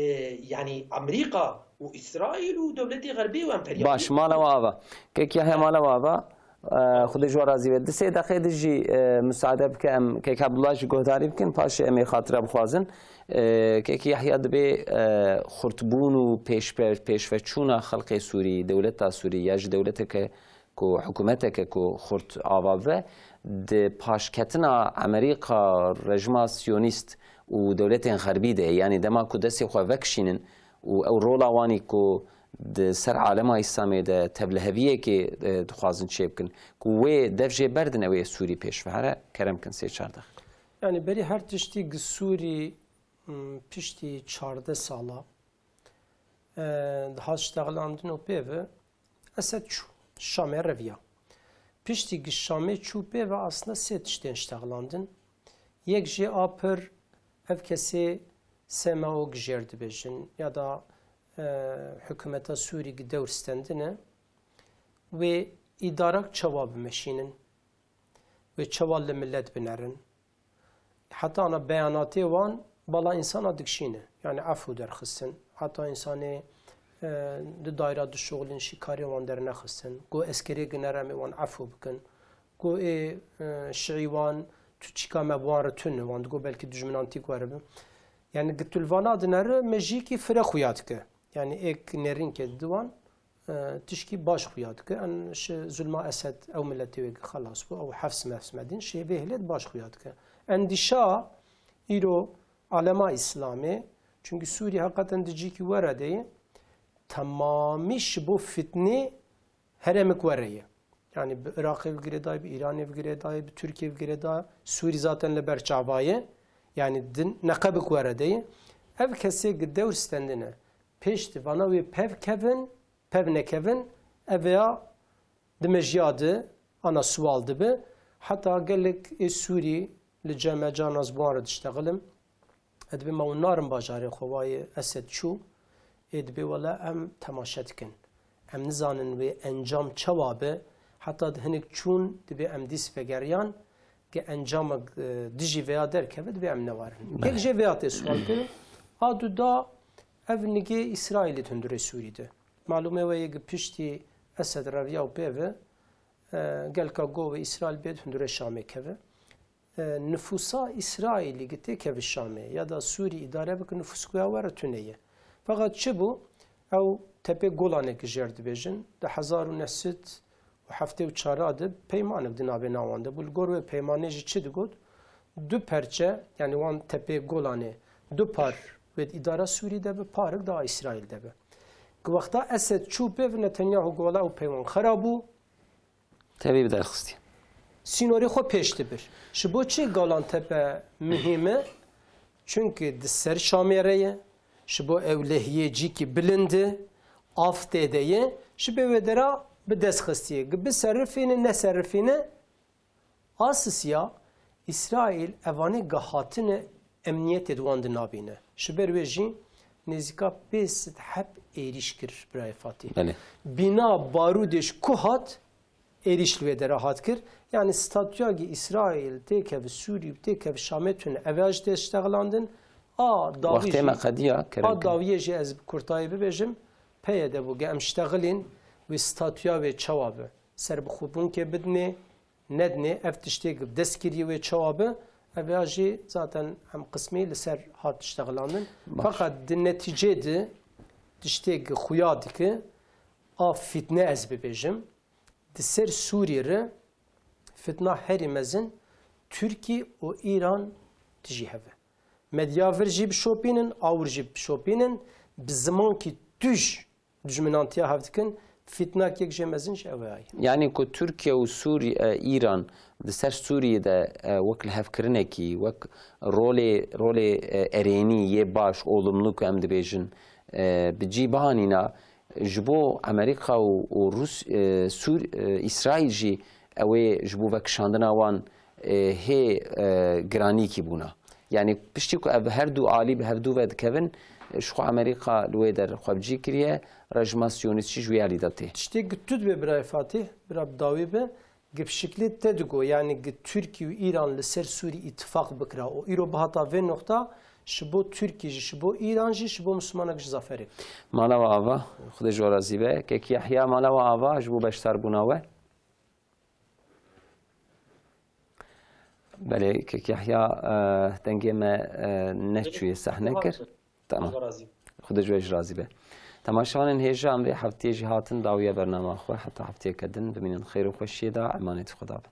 yanî Amerîka û Îsraîl û dewletê Xerbî û emperyalî. Baş, mala we ava. Kek Yahya, mala we ava. E, Xwedê ji we razî be. Di sê deqê de jî, e, musaade bike em Kek Abdullah jî guhdarî bikin, paşê em ê xatira bixwazin. E, Kek Yahya dibê, e, xurtbûn û pêşve-, pêşveçûna xelkê Sûrî, dewleta Sûrî ya ji dewleteke ku hikûmeteke ku xurt ava bibe, di paşketina Amerîka, rejima siyonîst û dewletên xerbî de ye. Yanî dema ku destê xwe vekişînin û ew rola wanî ku di ser alema Îslamê de tevliheviyekê, e, dixwazin çêbikin, ku wê dev jê berdin, ew ê Sûrî pêş ve here, kerem kin sê çar deqe. Yanî berî her tiştî gi Sûrî, m, piştî çardeh sala, e, dihat ştexlandin û pê ve Esed çû, Şamê reviya. Piştî gi Şamê çû pê ve aslında sê tiştên ştexlandin. Yek jê a pir ev kesê S M O gi jêr dibêjin ya da, e, hikûmeta Sûrî gi dewr stendine, wê îdarak çawa bimeşînin, wê çawa li milet binerin. Heta ana beyanatê wan bala însana dikşîne. Yani efû derxistin. Heta insanê, e, di daîra dişuxulin şî karê wan dernexistin. Go eskerê gineremê wan efû bikin. Go ê, e, şiî wan tu çîka me bi wan re tune, wan digo belkî dijminantî ku were bi. Yani gi tu li vana dinere me jîkî fire xuya dike. Yani êk nêrînkê di wan, e, tişkî baş xuya dike. En şi zulma Esed ew miletê wê xelas bû, ew heft sime, heft sime din şi vê hilê baş xuya dike. Endîşa îro alema Îslamê, çunkî Sûrî heqeten di cîkî were de ye, temamî ji bo fitnê herêmik were ye. Yani bi Iraqê bi girêdayê, bi Îranê bi girêdayê, bi Tirkiyê bi girêdayê, Sûrî zaten li ber çava ye. Yani din neqebik were de ye. Ev kesê gi dewr stendine, pêştî vana wê pev kevin, pev nekevin, ev ya di mejiya di ana sual dibe. Heta gelek ê Sûrî li cem me carna ez bi wan re diştexilim. Ê dibê me hûn narin bajarê xwe, wayê Esed çû. Ê dibê wele em temaşe dikin. Em nizanin wê encam çawa be. Heta di hinek çûn dibê em dîs vegeriyan. Ke encamek, e, dijî veya derkeve, dibê em newarin. Belê. Yek jê veya tê sual kirin. A du da ev nigê Îsraîlî di hundirê Sûrî de. Malûmê we yê gi piştî Esed reviya û pê ve, e, gelka go ve Îsraîl bê di hundirê Şamê keve. E, nifûsa Îsraîlî gi tê keve Şamê ya da Sûrî îdare bike nifûs ku ya were tune ye. Feqet çi bû? Ew tepê Golanê ki jêr dibêjin. Di hezar û neh sed û heftê û çar de peymanek di navê nawan de bû. Li gor wê peymanê jî çi digot? Du perçe, yani wan tepê Golanê du par wê di îdara Sûrî de bi, parek da Îsraîl de bi. Ki wexta Esed çû pê ve Netanyahu got wela ew peywan xera bû. Tevî bi derxistî. Sînorê xwe pêş dibir. Ji bo çi Golan Tepe muhîm e? Çunki di ser Şamê re ye, ji bo ewlehiyê cîkî bilind e, av tê de ye, ji bê wê dera bi dest xistiye. Gi biserifîne, neserifîne, a sisiya Îsraîl evanê gi hatine emniyetê di wan di nabîne. Ji ber wê jî nêzîka pênc sed heb êrîş kir birayê Fatîh. Belê. Bîna barûdê ji ku hat, êrîş li wê dera hat kir. Yani statûya gi Îsraîl têkeve Sûrî û têkeve Şamê tune, ev ya jî tê ştexlandin. A dawî Wextê jî, me qediya, a kerem kir. Dawiyê jî ez bi kurtayî bibêjim, P Y D bû, ge em ştexilîn, wê statûya wê çawa be. Serbixwebûnkê bidinê, nedinê, ev tiştê gi dest kiriye wê çawa be, ev ya jî zaten em qismî li ser hat ştexlandin. Baş. Feqet di netîcê de tiştê gi xuya dike, a fitne ez bibêjim. Di ser Sûrî re fitna herî mezin Tirkî û Îran tijî hev e. Medya vir jî bişopînin, a wir jî bişopînin, bi zimankî tûj dijminantiya hev dikin, fitnak yek jê mezin ji ew e. Yani ku Tirkiye û Sûrî-, e, Îran di ser Sûriyê de, e, wek lihevkirinekî, wek rolê, rolê, e, erênî yê baş, olumlu ku em dibêjin, e, bi cî bihanîna, ji bo Amerîka û, û Rûs-, e, Sûr-, e, Îsraîl jî ew ê ji bo vekişandina wan, e, hê, e, giranîkî bûna. Yani piştî ku ev her du alî bi hevdû ve dikevin, e, ji xwe Amerîka li wê der xwe bi cî kiriye, rejima Siyonîst jî ji wê alî de tê. Tiştê gi tu dibê birayê Fatîh, bira bi dawî be, Gi bi şiklê te digo, yani gi Tirkî û Îran li ser Sûrî îtifaq bikira û îro bihata vê noqta, ji bo Tirkî jî, ji bo Îran jî, ji bo Mislimanek jî zaferek. Mala we ava, Xwedê ji we razî be. Kek Yahya, mala we ava ji bo beşdarbûna we. Belê, Kek Yahya, e, dengê me, e, neçûye sehne kir. Tamam. Xwedê ji we jî razî be. Temaşevanên hêja, em vê heftiyê jî hatin dawiya bernama xwe. Heta heftiyeke din bimînin xêr û xweşiyê de, emanetî Xweda bin.